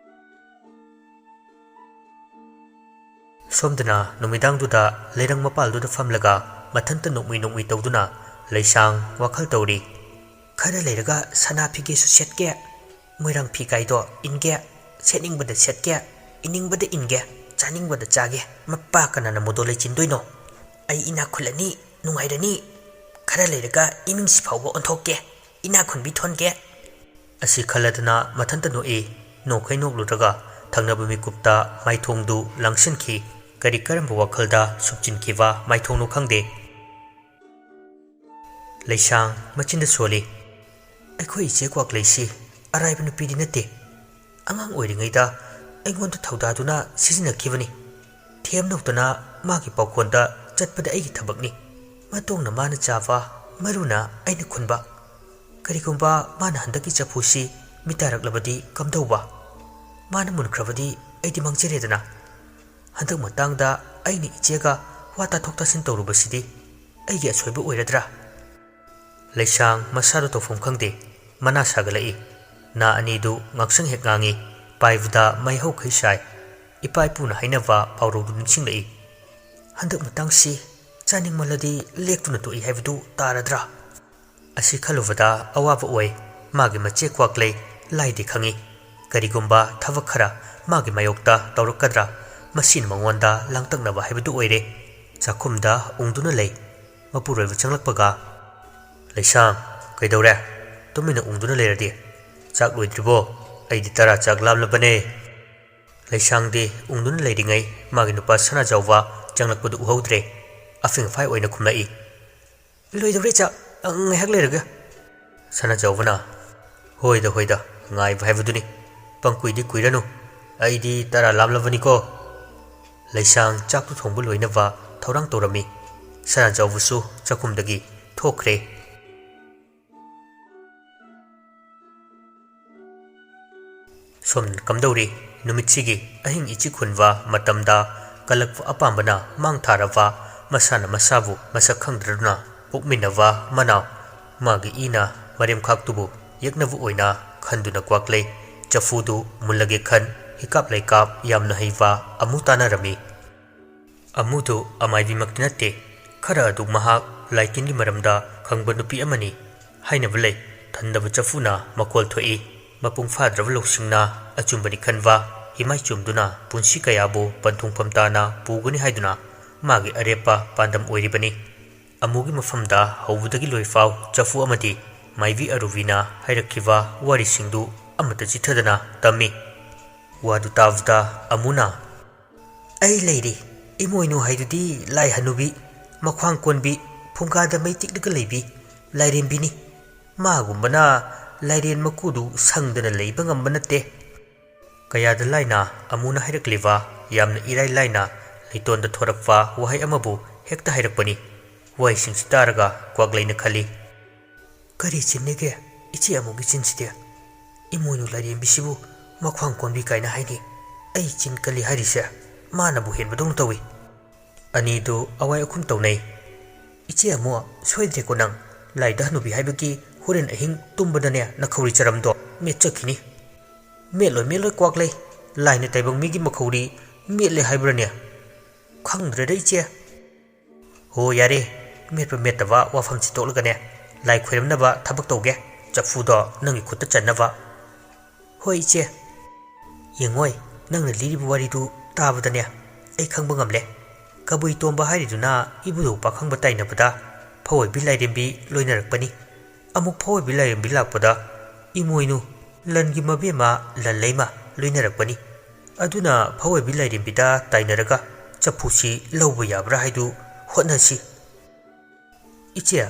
ꯁꯣꯝꯗꯅ ꯅꯨꯃꯤꯗꯥꯡꯗꯨꯗ ꯂꯩꯔꯪ ꯃꯄꯥꯜꯗꯨꯗ ꯐꯝꯂꯒ ꯃꯊꯟꯇ ꯅꯣꯛꯃꯤ ꯅꯣꯛꯃꯤ ꯇꯧꯗꯨꯅ ꯂꯩꯁꯥꯡ ꯋꯥꯈꯜ ꯇꯧꯔꯤ꯫ ꯈꯔ ꯂꯩꯔꯒ ꯁꯅꯥ ꯐꯤꯒꯦꯁꯨ ꯁꯦꯠꯀꯦ, ꯃꯣꯏꯔꯥꯡ ꯐꯤ ꯀꯥꯏꯗꯣ ꯏꯟꯒꯦ, ꯁꯦꯠꯅꯤꯡꯕꯗ ꯁꯦꯠꯀꯦ, ꯏꯅꯤꯡꯕꯗ ꯏꯟꯒꯦ, ꯆꯥꯅꯤꯡꯕꯗ ꯆꯥꯒꯦ꯫ ꯃꯄꯥ ꯀꯅꯥꯅ ꯃꯣꯗꯣ ꯂꯩꯆꯤꯟꯗꯣꯏꯅꯣ? ꯑꯩ ꯏꯅꯥꯛ ꯈꯨꯜꯂꯅꯤ, ꯅꯨꯡꯉꯥꯏꯔꯅꯤ꯫ ꯈꯔ ꯂꯩꯔꯒ ꯏꯃꯤꯡꯁꯤ ꯐꯥꯎꯕ ꯑꯣꯟꯊꯣꯛꯀꯦ, ꯏꯅꯥꯛ ꯈꯨꯟꯕꯤ ꯊꯣꯟꯒꯦ꯫ ꯑꯁꯤ ꯈꯜꯂꯗꯨꯅ ꯃꯊꯟꯇ ꯅꯣꯛꯏ꯫ ꯅꯣꯛꯈꯩ ꯅꯣꯛꯂꯨꯔꯒ ꯊꯪꯅꯕ ꯃꯤꯀꯨꯞꯇ ꯃꯥꯏꯊꯣꯡꯗꯨ ꯂꯥꯡꯁꯤꯟꯈꯤ꯫ ꯀꯔꯤ ꯀꯔꯝꯕ ꯋꯥꯈꯜꯗ ꯁꯨꯞꯆꯤꯟꯈꯤꯕ ꯃꯥꯏꯊꯣꯡꯅꯣ ꯈꯪꯗꯦ꯫ ꯂꯩꯁꯥꯡ ꯃꯆꯤꯟꯗ ꯁꯣꯜꯂꯤ꯫ ꯑꯩꯈꯣꯏ ꯏꯆꯦ ꯀ꯭ꯋꯥꯛꯂꯩꯁꯤ ꯑꯔꯥꯏꯕ ꯅꯨꯄꯤꯗꯤ ꯅꯠꯇꯦ꯫ ꯑꯉꯥꯡ ꯑꯣꯏꯔꯤꯉꯩꯗ ꯑꯩꯉꯣꯟꯗ ꯊꯧꯗꯥꯗꯨꯅ ꯁꯤꯖꯤꯟꯅꯈꯤꯕꯅꯤ꯫ ꯊꯦꯝ ꯅꯧꯗꯅ ꯃꯥꯒꯤ ꯄꯥꯎꯈꯣꯟꯗ ꯆꯠꯄꯗ ꯑꯩꯒꯤ ꯊꯕꯛꯅꯤ꯫ ꯃꯇꯣꯡꯅ ꯃꯥꯅ ꯆꯥꯕ, ꯃꯔꯨꯅ ꯑꯩꯅ ꯈꯨꯟꯕ꯫ ꯀꯔꯤꯒꯨꯝꯕ ꯃꯥꯅ ꯍꯟꯗꯛꯀꯤ ꯆꯐꯨꯁꯤ ꯃꯤꯇꯥꯔꯛꯂꯕꯗꯤ ꯀꯝꯗꯧꯕ? ꯃꯥꯅ ꯃꯨꯟꯈ꯭ꯔꯕꯗꯤ ꯑꯩꯗꯤ ꯃꯥꯡꯖꯔꯦꯗꯅ꯫ ꯍꯟꯗꯛ ꯃꯇꯥꯡꯗ ꯑꯩꯅ ꯏꯆꯦꯒ ꯋꯥ ꯇꯥꯊꯣꯛ ꯇꯥꯁꯤꯟ ꯇꯧꯔꯨꯕꯁꯤꯗꯤ ꯑꯩꯒꯤ ꯑꯁꯣꯏꯕ ꯑꯣꯏꯔꯗ꯭ꯔꯥ? ꯂꯩꯁꯥꯡ ꯃꯁꯥꯗꯨ ꯇꯧꯐꯝ ꯈꯪꯗꯦ꯫ ꯃꯅꯥ ꯁꯥꯒꯠꯂꯛꯏ꯫ ꯅꯥ ꯑꯅꯤꯗꯨ ꯉꯥꯡꯁꯪ ꯍꯦꯛ ꯉꯥꯡꯏ꯫ ꯄꯥꯏꯕꯗ ꯃꯩ ꯍꯧꯈꯩ ꯁꯥꯏ꯫ ꯏꯄꯥ ꯏꯄꯨꯅ ꯍꯥꯏꯅꯕ ꯄꯥꯎꯔꯧꯗꯨ ꯅꯤꯡꯁꯤꯡꯂꯛꯏ꯫ "ꯍꯟꯗꯛ ꯃꯇꯥꯡꯁꯤ ꯆꯥꯅꯤꯡꯃꯜꯂꯗꯤ ꯂꯦꯛꯇꯨꯅ ꯇꯣꯛꯏ ꯍꯥꯏꯕꯗꯨ ꯇꯥꯔꯗ꯭ꯔꯥ?" ꯑꯁꯤ ꯈꯜꯂꯨꯕꯗ ꯑꯋꯥꯕ ꯑꯣꯏ꯫ ꯃꯥꯒꯤ ꯃꯆꯦ ꯀ꯭ꯋꯥꯛꯂꯩ ꯂꯥꯏꯗꯤ ꯈꯪꯏ꯫ ꯀꯔꯤꯒꯨꯝꯕ ꯊꯕꯛ ꯈꯔ ꯃꯥꯒꯤ ꯃꯥꯌꯣꯛꯇ ꯇꯧꯔꯛꯀꯗ꯭ꯔꯥ, ꯃꯁꯤꯅ ꯃꯉꯣꯟꯗ ꯂꯥꯡꯇꯛꯅꯕ ꯍꯥꯏꯕꯗꯨ ꯑꯣꯏꯔꯦ꯫ ꯆꯥꯛꯈꯨꯝꯗ ꯎꯪꯗꯨꯅ ꯂꯩ꯫ ꯃꯄꯨꯔꯣꯏꯕ ꯆꯪꯂꯛꯄꯒ, "ꯂꯩꯁꯥꯡ, ꯀꯩꯗꯧꯔꯦ? ꯇꯨꯃꯤꯟꯅ ꯎꯪꯗꯨꯅ ꯂꯩꯔꯗꯤ꯫ ꯆꯥꯛ ꯂꯣꯏꯗ꯭ꯔꯤꯕꯣ? ꯑꯩꯗꯤ ꯇꯔꯥ ꯆꯥꯛ ꯂꯥꯝꯂꯕꯅꯦ!" ꯂꯩꯁꯥꯡꯗꯤ ꯎꯪꯗꯨꯅ ꯂꯩꯔꯤꯉꯩ ꯃꯥꯒꯤ ꯅꯨꯄꯥ ꯁꯅꯥꯖꯥꯎꯕ ꯆꯪꯂꯛꯄꯗꯨ ꯎꯍꯧꯗ꯭ꯔꯦ꯫ ꯑꯐꯤꯡ ꯑꯐꯥꯏ ꯑꯣꯏꯅ ꯈꯨꯝꯂꯛꯏ, "ꯂꯣꯏꯗꯧꯔꯦ ꯆꯥꯛ, ꯑ, ꯉꯥꯏꯍꯥꯛ ꯂꯩꯔꯒ"꯫ ꯁꯅꯥꯖꯥꯎꯕꯅ, "ꯍꯣꯏꯗ, ꯍꯣꯏꯗ, ꯉꯥꯏꯕ ꯍꯥꯏꯕꯗꯨꯅꯤ꯫ ꯄꯪꯀꯨꯏꯗꯤ ꯀꯨꯏꯔꯅꯨ, ꯑꯩꯗꯤ ꯇꯔꯥ ꯂꯥꯝꯂꯕꯅꯤꯀꯣ"꯫ ꯂꯩꯁꯥꯡ ꯆꯥꯛꯇꯨ ꯊꯣꯡꯕ ꯂꯣꯏꯅꯕ ꯊꯧꯔꯥꯡ ꯇꯧꯔꯝꯃꯤ꯫ ꯁꯅꯥꯖꯥꯎꯕꯁꯨ ꯆꯥꯛꯈꯨꯝꯗꯒꯤ ꯊꯣꯛꯈ꯭ꯔꯦ꯫ ꯁꯣꯝꯅ ꯀꯝꯗꯧꯔꯤ? ꯅꯨꯃꯤꯠꯁꯤꯒꯤ ꯑꯍꯤꯡ ꯏꯆꯤꯛ ꯍꯨꯟꯕ ꯃꯇꯝꯗ ꯀꯜꯂꯛꯄ ꯑꯄꯥꯝꯕꯅ ꯃꯥꯡ ꯊꯥꯔꯕ, ꯃꯁꯥꯅ ꯃꯁꯥꯕꯨ ꯃꯁꯛ ꯈꯪꯗ꯭ꯔꯗꯨꯅ ꯄꯣꯛꯃꯤꯟꯅꯕ ꯃꯅꯥꯎ, ꯃꯥꯒꯤ ꯏꯅ ꯃꯔꯦꯝꯈꯥꯛꯇꯨꯕꯨ ꯌꯦꯛꯅꯕ ꯑꯣꯏꯅ ꯈꯟꯗꯨꯅ ꯀ꯭ꯋꯥꯛꯂꯩ ꯆꯐꯨꯗꯨ ꯃꯨꯜꯂꯒꯦ ꯈꯟ ꯍꯤꯀꯥꯞ ꯂꯩꯀꯥꯞ ꯌꯥꯝꯅ ꯍꯩꯕ ꯑꯃꯨ ꯇꯥꯟꯅꯔꯝꯃꯤ꯫ ꯑꯃꯨꯗꯨ ꯑꯃꯥꯏꯕꯤꯃꯛꯇꯤ ꯅꯠꯇꯦ꯫ ꯈꯔ ꯑꯗꯨ ꯃꯍꯥꯛ ꯂꯥꯏꯇꯤꯟꯒꯤ ꯃꯔꯝꯗ ꯈꯪꯕ ꯅꯨꯄꯤ ꯑꯃꯅꯤ꯫ ꯍꯥꯏꯅꯕ ꯂꯩ, ꯊꯟꯗꯕ ꯆꯐꯨꯅ ꯃꯈꯣꯜ ꯊꯣꯛꯏ, ꯃꯄꯨꯡ ꯐꯥꯗ꯭ꯔꯕ ꯂꯧꯁꯤꯡꯅ ꯑꯆꯨꯝꯕꯅꯤ ꯈꯟꯕ, ꯏꯃꯥꯏ ꯆꯨꯝꯗꯨꯅ ꯄꯨꯟꯁꯤ ꯀꯌꯥꯕꯨ ꯄꯟꯊꯨꯡꯐꯝ ꯇꯥꯅ ꯄꯨꯒꯅꯤ ꯍꯥꯏꯗꯨꯅ ꯃꯥꯒꯤ ꯑꯔꯦꯞꯄ ꯄꯥꯟꯗꯝ ꯑꯣꯏꯔꯤꯕꯅꯤ꯫ ꯑꯃꯨꯒꯤ ꯃꯐꯝꯗ ꯍꯧꯕꯗꯒꯤ ꯂꯣꯏꯐꯥꯎ ꯆꯐꯨ ꯑꯃꯗꯤ ꯃꯥꯏꯕꯤ ꯑꯔꯨꯕꯤꯅ ꯍꯥꯏꯔꯛꯈꯤꯕ ꯋꯥꯔꯤꯁꯤꯡꯗꯨ ꯑꯃꯠꯇ ꯆꯤꯠꯊꯗꯅ ꯇꯝꯃꯤ꯫ ꯋꯥꯗꯨ ꯇꯥꯕꯗ ꯑꯃꯨꯅ, "ꯑꯩ ꯂꯩꯔꯤ꯫ ꯏꯃꯣꯏꯅꯨ ꯍꯥꯏꯗꯨꯗꯤ ꯂꯥꯏ ꯍꯅꯨꯕꯤ, ꯃꯈ꯭ꯋꯥꯡ ꯀꯣꯟꯕꯤ, ꯐꯨꯡꯒꯥꯗ ꯃꯩ ꯇꯤꯛꯂꯒ ꯂꯩꯕꯤ ꯂꯥꯏꯔꯦꯝꯕꯤꯅꯤ꯫ ꯃꯥꯒꯨꯝꯕꯅ ꯂꯥꯏꯔꯦꯟ ꯃꯀꯨꯗꯨ ꯁꯪꯗꯅ ꯂꯩꯕ ꯉꯝꯕ ꯅꯠꯇꯦ"꯫ ꯀꯌꯥꯗ ꯂꯥꯏꯅ ꯑꯃꯨꯅ ꯍꯥꯏꯔꯛꯂꯤꯕ ꯌꯥꯝꯅ ꯏꯔꯥꯏ ꯂꯥꯏꯅ ꯂꯩꯇꯣꯟꯗ ꯊꯣꯔꯛꯄ ꯋꯥꯍꯩ ꯑꯃꯕꯨ ꯍꯦꯛꯇ ꯍꯥꯏꯔꯛꯄꯅꯤ꯫ ꯋꯥꯍꯩꯁꯤꯡꯁꯤ ꯇꯥꯔꯒ ꯀ꯭ꯋꯥꯛꯂꯩꯅ ꯈꯜꯂꯤ, "ꯀꯔꯤ ꯆꯤꯟꯅꯦꯒꯦ ꯏꯆꯦ ꯑꯃꯨꯒꯤ ꯆꯤꯟꯁꯤꯗꯤ? ꯏꯃꯣꯏꯅꯨ ꯂꯥꯏꯔꯦꯝꯕꯤꯁꯤꯕꯨ ꯃꯈ꯭ꯋꯥꯡ ꯀꯣꯟꯕꯤ ꯀꯥꯏꯅ ꯍꯥꯏꯅꯤ꯫ ꯑꯩ ꯆꯤꯟ ꯀꯜꯂꯤ ꯍꯥꯏꯔꯤꯁꯦ ꯃꯥꯅꯕꯨ ꯍꯦꯟꯕꯗꯧꯅ ꯇꯧꯏ"꯫ ꯑꯅꯤꯗꯨ ꯑꯋꯥꯏ ꯑꯈꯨꯝ ꯇꯧꯅꯩ꯫ "ꯏꯆꯦ ꯑꯃꯨ, ꯁꯣꯏꯗ꯭ꯔꯦꯀꯣ ꯅꯪ? ꯂꯥꯏꯗ ꯍꯅꯨꯕꯤ ꯍꯥꯏꯕꯒꯤ ꯍꯣꯔꯦꯟ ꯑꯍꯤꯡ ꯇꯨꯝꯕꯗꯅꯦ ꯅꯈꯧꯔꯤ ꯆꯔꯝꯗꯣ ꯃꯦꯠꯆꯈꯤꯅꯤ"꯫ "ꯃꯦꯠꯂꯣꯏ, ꯃꯦꯠꯂꯣꯏ ꯀ꯭ꯋꯥꯛꯂꯩ, ꯂꯥꯏꯅ ꯇꯥꯏꯕꯪ ꯃꯤꯒꯤ ꯃꯈꯧꯔꯤ ꯃꯦꯠꯂꯦ ꯍꯥꯏꯕ꯭ꯔꯅꯦ?" "ꯈꯪꯗ꯭ꯔꯦꯗ ꯏꯆꯦ꯫" "ꯍꯣ ꯌꯥꯔꯦ, ꯃꯦꯠꯄ ꯃꯦꯠꯇꯕ ꯋꯥꯐꯝꯁꯤ ꯇꯣꯛꯂꯒꯅꯦ, ꯂꯥꯏ ꯈꯣꯏꯔꯝꯅꯕ ꯊꯕꯛ ꯇꯧꯒꯦ, ꯆꯐꯨꯗꯣ ꯅꯪꯒꯤ ꯈꯨꯠꯇ ꯆꯟꯅꯕ꯫" "ꯍꯣꯏ ꯏꯆꯦ꯫" "ꯌꯦꯡꯉꯣꯏ, ꯅꯪꯅ ꯂꯤꯔꯤꯕ ꯋꯥꯔꯤꯗꯨ ꯇꯥꯕꯗꯅꯦ ꯑꯩ ꯈꯪꯕ ꯉꯝꯂꯦ꯫ ꯀꯕꯨꯏ ꯇꯣꯝꯕ ꯍꯥꯏꯔꯤꯗꯨꯅ ꯏꯕꯨꯙꯧ ꯄꯥꯈꯪꯕ ꯇꯥꯏꯅꯕꯗ ꯐꯧꯑꯣꯏꯕꯤ ꯂꯥꯏꯔꯦꯝꯕꯤ ꯂꯣꯏꯅꯔꯛꯄꯅꯤ꯫ ꯑꯃꯨꯛ ꯐꯧꯑꯣꯏꯕꯤ ꯂꯥꯏꯔꯦꯝꯕꯤ ꯂꯥꯛꯄꯗ ꯏꯃꯣꯏꯅꯨ, ꯂꯟꯒꯤ ꯃꯕꯦꯝꯃ ꯂꯟꯂꯩꯃ ꯂꯣꯏꯅꯔꯛꯄꯅꯤ꯫ ꯑꯗꯨꯅ ꯐꯧꯑꯣꯏꯕꯤ ꯂꯥꯏꯔꯦꯝꯕꯤꯗ ꯇꯥꯏꯅꯔꯒ ꯆꯐꯨꯁꯤ ꯂꯧꯕ ꯌꯥꯕ꯭ꯔꯥ ꯍꯥꯏꯗꯨ ꯍꯣꯠꯅꯁꯤ꯫" "ꯏꯆꯦ,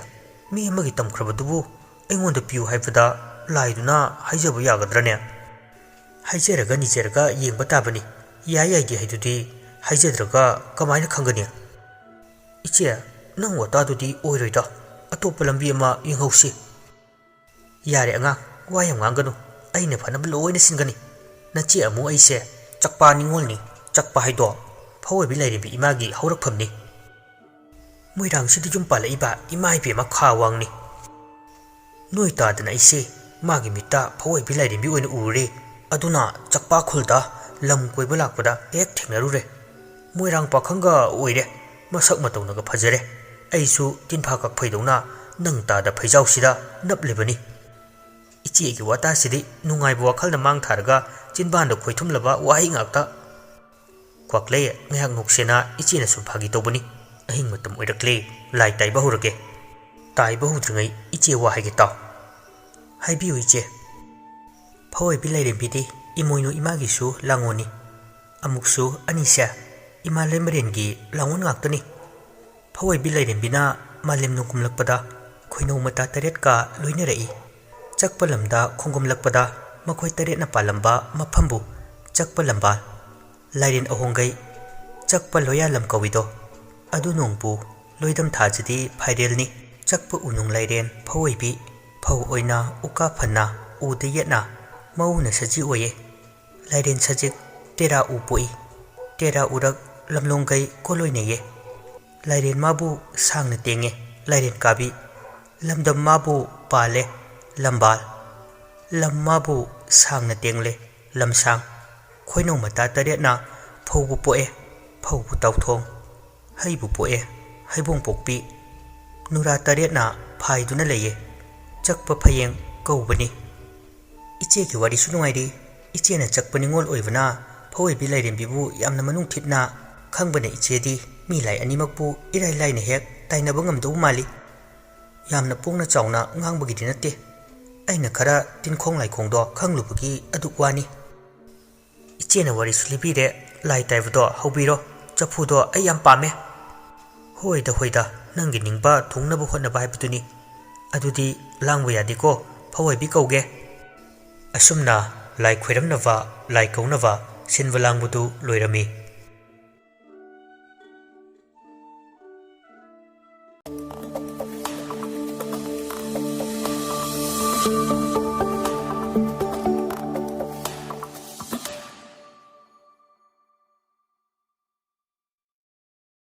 ꯃꯤ ꯑꯃꯒꯤ ꯇꯝꯈ꯭ꯔꯕꯗꯨꯕꯨ ꯑꯩꯉꯣꯟꯗ ꯄꯤꯌꯨ ꯍꯥꯏꯕꯗ ꯂꯥꯏꯗꯨꯅ ꯍꯥꯏꯖꯕ ꯌꯥꯒꯗ꯭ꯔꯅꯦ?" "ꯍꯥꯏꯖꯔꯒ ꯅꯤꯖꯔꯒ ꯌꯦꯡꯕ ꯇꯥꯕꯅꯤ꯫ ꯌꯥꯏ ꯌꯥꯏꯗꯦ ꯍꯥꯏꯗꯨꯗꯤ ꯍꯥꯏꯖꯗ꯭ꯔꯒ ꯀꯃꯥꯏꯅ ꯈꯪꯒꯅꯤ?" "ꯏꯆꯦ, ꯅꯪ ꯋꯥꯇꯥꯗꯨꯗꯤ ꯑꯣꯏꯔꯣꯏꯗ꯫ ꯑꯇꯣꯞꯄ ꯂꯝꯕꯤ ꯑꯃ ꯌꯦꯡꯍꯧꯁꯤ꯫" "ꯌꯥꯔꯦ ꯑꯉꯥꯡ, ꯋꯥ ꯌꯥꯝ ꯉꯥꯡꯒꯅꯨ꯫ ꯑꯩꯅ ꯐꯅꯕ ꯂꯣꯏꯅ ꯁꯤꯟꯒꯅꯤ꯫ ꯅꯆꯦ ꯑꯃꯨ ꯑꯩꯁꯦ ꯆꯛꯄ ꯅꯤꯉꯣꯜꯅꯤ꯫ ꯆꯛꯄ ꯍꯥꯏꯗꯣ ꯐꯧꯑꯣꯏꯕꯤ ꯂꯥꯏꯔꯦꯝꯕꯤ ꯏꯃꯥꯒꯤ ꯍꯧꯔꯛꯐꯝꯅꯤ꯫ ꯃꯣꯏꯔꯥꯡꯁꯤꯗ ꯌꯨꯝ ꯄꯥꯜꯂꯛꯏꯕ ꯏꯃꯥ ꯏꯕꯦꯝꯃ ꯈꯥ ꯋꯥꯡꯅꯤ꯫ ꯅꯣꯏ ꯇꯥꯗꯅ ꯑꯩꯁꯦ ꯃꯥꯒꯤ ꯃꯤꯠꯇ ꯐꯧꯑꯣꯏꯕꯤ ꯂꯥꯏꯔꯦꯝꯕꯤ ꯑꯣꯏꯅ ꯎꯔꯨꯔꯦ꯫ ꯑꯗꯨꯅ ꯆꯛꯄ ꯈꯨꯜꯗ ꯂꯝ ꯀꯣꯏꯕ ꯂꯥꯛꯄꯗ ꯍꯦꯛ ꯊꯦꯡꯅꯔꯨꯔꯦ꯫ ꯃꯣꯏꯔꯥꯡ ꯄꯥꯈꯪꯒ ꯑꯣꯏꯔꯦ꯫ ꯃꯁꯛ ꯃꯇꯧꯅꯒ ꯐꯖꯔꯦ꯫ ꯑꯩꯁꯨ ꯇꯤꯟꯐꯥ ꯀꯛꯐꯩꯗꯧꯅ ꯅꯪ ꯇꯥꯗ ꯐꯩꯖꯥꯎꯁꯤꯗ ꯅꯞꯂꯤꯕꯅꯤ꯫" ꯏꯆꯦꯒꯤ ꯋꯥꯇꯥꯁꯤꯗꯤ ꯅꯨꯡꯉꯥꯏꯕ ꯋꯥꯈꯜꯅ ꯃꯥꯡ ꯊꯥꯔꯒ ꯆꯤꯟꯕꯥꯟꯗ ꯈꯣꯏꯊꯨꯝꯂꯕ ꯋꯥꯍꯩ ꯉꯥꯛꯇ꯫ "ꯀ꯭ꯋꯥꯛꯂꯩ, ꯉꯥꯏꯍꯥꯛ ꯅꯣꯛꯁꯦꯅ ꯏꯆꯦꯅ ꯁꯨꯝ ꯐꯥꯒꯤ ꯇꯧꯕꯅꯤ꯫ ꯑꯍꯤꯡ ꯃꯇꯝ ꯑꯣꯏꯔꯛꯂꯦ, ꯂꯥꯏ ꯇꯥꯏꯕ ꯍꯧꯔꯒꯦ꯫" ꯇꯥꯏꯕ ꯍꯧꯗ꯭ꯔꯤꯉꯩ ꯏꯆꯦ ꯋꯥ ꯍꯥꯏꯒꯦ ꯇꯥꯎ꯫ "ꯍꯥꯏꯕꯤꯌꯨ ꯏꯆꯦ꯫" ꯐꯧꯑꯣꯏꯕꯤ ꯂꯥꯏꯔꯦꯝꯕꯤꯗꯤ ꯏꯃꯣꯏꯅꯨ ꯏꯃꯥꯒꯤꯁꯨ ꯂꯥꯡꯉꯣꯅꯤ꯫ ꯑꯃꯨꯛꯁꯨ ꯑꯅꯤꯁꯦ ꯏꯃꯥ ꯂꯩꯃꯔꯦꯟꯒꯤ ꯂꯥꯡꯉꯣꯟ ꯉꯥꯛꯇꯅꯤ꯫ ꯐꯧꯑꯣꯏꯕꯤ ꯂꯥꯏꯔꯦꯝꯕꯤꯅ ꯃꯥꯂꯦꯝ ꯅꯣꯡꯒꯨꯝꯂꯛꯄꯗ ꯈꯣꯏꯅꯧ ꯃꯇꯥ ꯇꯔꯦꯠꯀ ꯂꯣꯏꯅꯔꯛꯏ꯫ ꯆꯛꯄ ꯂꯝꯗ ꯈꯣꯡꯒꯨꯝꯂꯛꯄꯗ ꯃꯈꯣꯏ ꯇꯔꯦꯠꯅ ꯄꯥꯜꯂꯝꯕ ꯃꯐꯝꯕꯨ ꯆꯛꯄ ꯂꯝꯕꯥꯜ, ꯂꯥꯏꯔꯦꯟ ꯑꯍꯣꯡꯒꯩ, ꯆꯛꯄ ꯂꯣꯌꯥꯂꯝ ꯀꯧꯏꯗꯣ꯫ ꯑꯗꯨ ꯅꯣꯡꯕꯨ ꯂꯣꯏꯗꯝ ꯊꯥꯖꯗꯤ ꯐꯥꯏꯔꯦꯜꯅꯤ꯫ ꯆꯛꯄ ꯎꯅꯨꯡ ꯂꯥꯏꯔꯦꯟ ꯐꯧꯑꯣꯏꯕꯤ, ꯐꯧ ꯑꯣꯏꯅ ꯎꯀꯥ ꯐꯅ ꯎꯗ ꯌꯦꯠꯅ ꯃꯎꯅ ꯁꯖꯤ ꯑꯣꯏꯌꯦ꯫ ꯂꯥꯏꯔꯦꯟ ꯁꯖꯤꯛ ꯇꯦꯔꯥ ꯎ ꯄꯣꯛꯏ꯫ ꯇꯦꯔꯥ ꯎꯔꯛ ꯂꯝꯂꯣꯡꯒꯩ ꯀꯣꯂꯣꯏꯅꯩꯌꯦ꯫ ꯂꯥꯏꯔꯦꯟ ꯃꯥꯕꯨ ꯁꯥꯡꯅ ꯇꯦꯡꯉꯦ꯫ ꯂꯥꯏꯔꯦꯟ ꯀꯥꯕꯤ꯫ ꯂꯝꯗꯝ ꯃꯥꯕꯨ ꯄꯥꯜꯂꯦ꯫ ꯂꯝꯕꯥꯜ꯫ ꯂꯝ ꯃꯥꯕꯨ ꯁꯥꯡꯅ ꯇꯦꯡꯂꯦ꯫ ꯂꯝꯁꯥꯡ ꯈꯣꯏꯅꯧ ꯃꯇꯥ ꯇꯔꯦꯠꯅ ꯐꯧꯕꯨ ꯄꯣꯛꯑꯦ, ꯐꯧꯕꯨ ꯇꯥꯎꯊꯣꯡ, ꯍꯩꯕꯨ ꯄꯣꯛꯑꯦ, ꯍꯩꯕꯣꯡ ꯄꯣꯛꯄꯤ, ꯅꯨꯔꯥ ꯇꯔꯦꯠꯅ ꯐꯥꯏꯗꯨꯅ ꯂꯩꯌꯦ꯫ ꯆꯛꯄ ꯐꯌꯦꯡ ꯀꯧꯕꯅꯤ꯫ ꯏꯆꯦꯒꯤ ꯋꯥꯔꯤꯁꯨ ꯅꯨꯡꯉꯥꯏꯔꯤ꯫ ꯏꯆꯦꯅ ꯆꯛꯄ ꯅꯤꯉꯣꯜ ꯑꯣꯏꯕꯅ ꯐꯧꯑꯣꯏꯕꯤ ꯂꯥꯏꯔꯦꯝꯕꯤꯕꯨ ꯌꯥꯝꯅ ꯃꯅꯨꯡ ꯊꯤꯠꯅ ꯈꯪꯕꯅ ꯏꯆꯦꯗꯤ ꯃꯤ ꯂꯥꯏ ꯑꯅꯤꯃꯛꯄꯨ ꯏꯔꯥꯏ ꯂꯥꯏꯅ ꯍꯦꯛ ꯇꯥꯏꯅꯕ ꯉꯝꯗꯧ ꯃꯥꯜꯂꯤ꯫ ꯌꯥꯝꯅ ꯄꯣꯡꯅ ꯆꯥꯎꯅ ꯉꯥꯡꯕꯒꯤꯗꯤ ꯅꯠꯇꯦ꯫ ꯑꯩꯅ ꯈꯔ ꯇꯤꯟꯈꯣꯡ ꯂꯥꯏꯈꯣꯡꯗꯣ ꯈꯪꯂꯨꯕꯒꯤ ꯑꯗꯨꯛ ꯋꯥꯅꯤ꯫ ꯏꯆꯦꯅ ꯋꯥꯔꯤꯁꯨ ꯂꯤꯕꯤꯔꯦ, ꯂꯥꯏ ꯇꯥꯏꯕꯗꯣ ꯍꯧꯕꯤꯔꯣ꯫ ꯆꯐꯨꯗꯣ ꯑꯩ ꯌꯥꯝ ꯄꯥꯝꯃꯦ꯫ ꯍꯣꯏꯗ ꯍꯣꯏꯗ, ꯅꯪꯒꯤ ꯅꯤꯡꯕ ꯊꯨꯡꯅꯕ ꯍꯣꯠꯅꯕ ꯍꯥꯏꯕꯗꯨꯅꯤ꯫ ꯑꯗꯨꯗꯤ ꯂꯥꯡꯕ ꯌꯥꯗꯦꯀꯣ, ꯐꯧꯑꯣꯏꯕꯤ ꯀꯧꯒꯦ꯫ ꯑꯁꯨꯝꯅ ꯂꯥꯏ ꯈꯣꯏꯔꯝꯅꯕ, ꯂꯥꯏ ꯀꯧꯅꯕ ꯁꯤꯟꯕ ꯂꯥꯡꯕꯗꯨ ꯂꯣꯏꯔꯝꯃꯤ꯫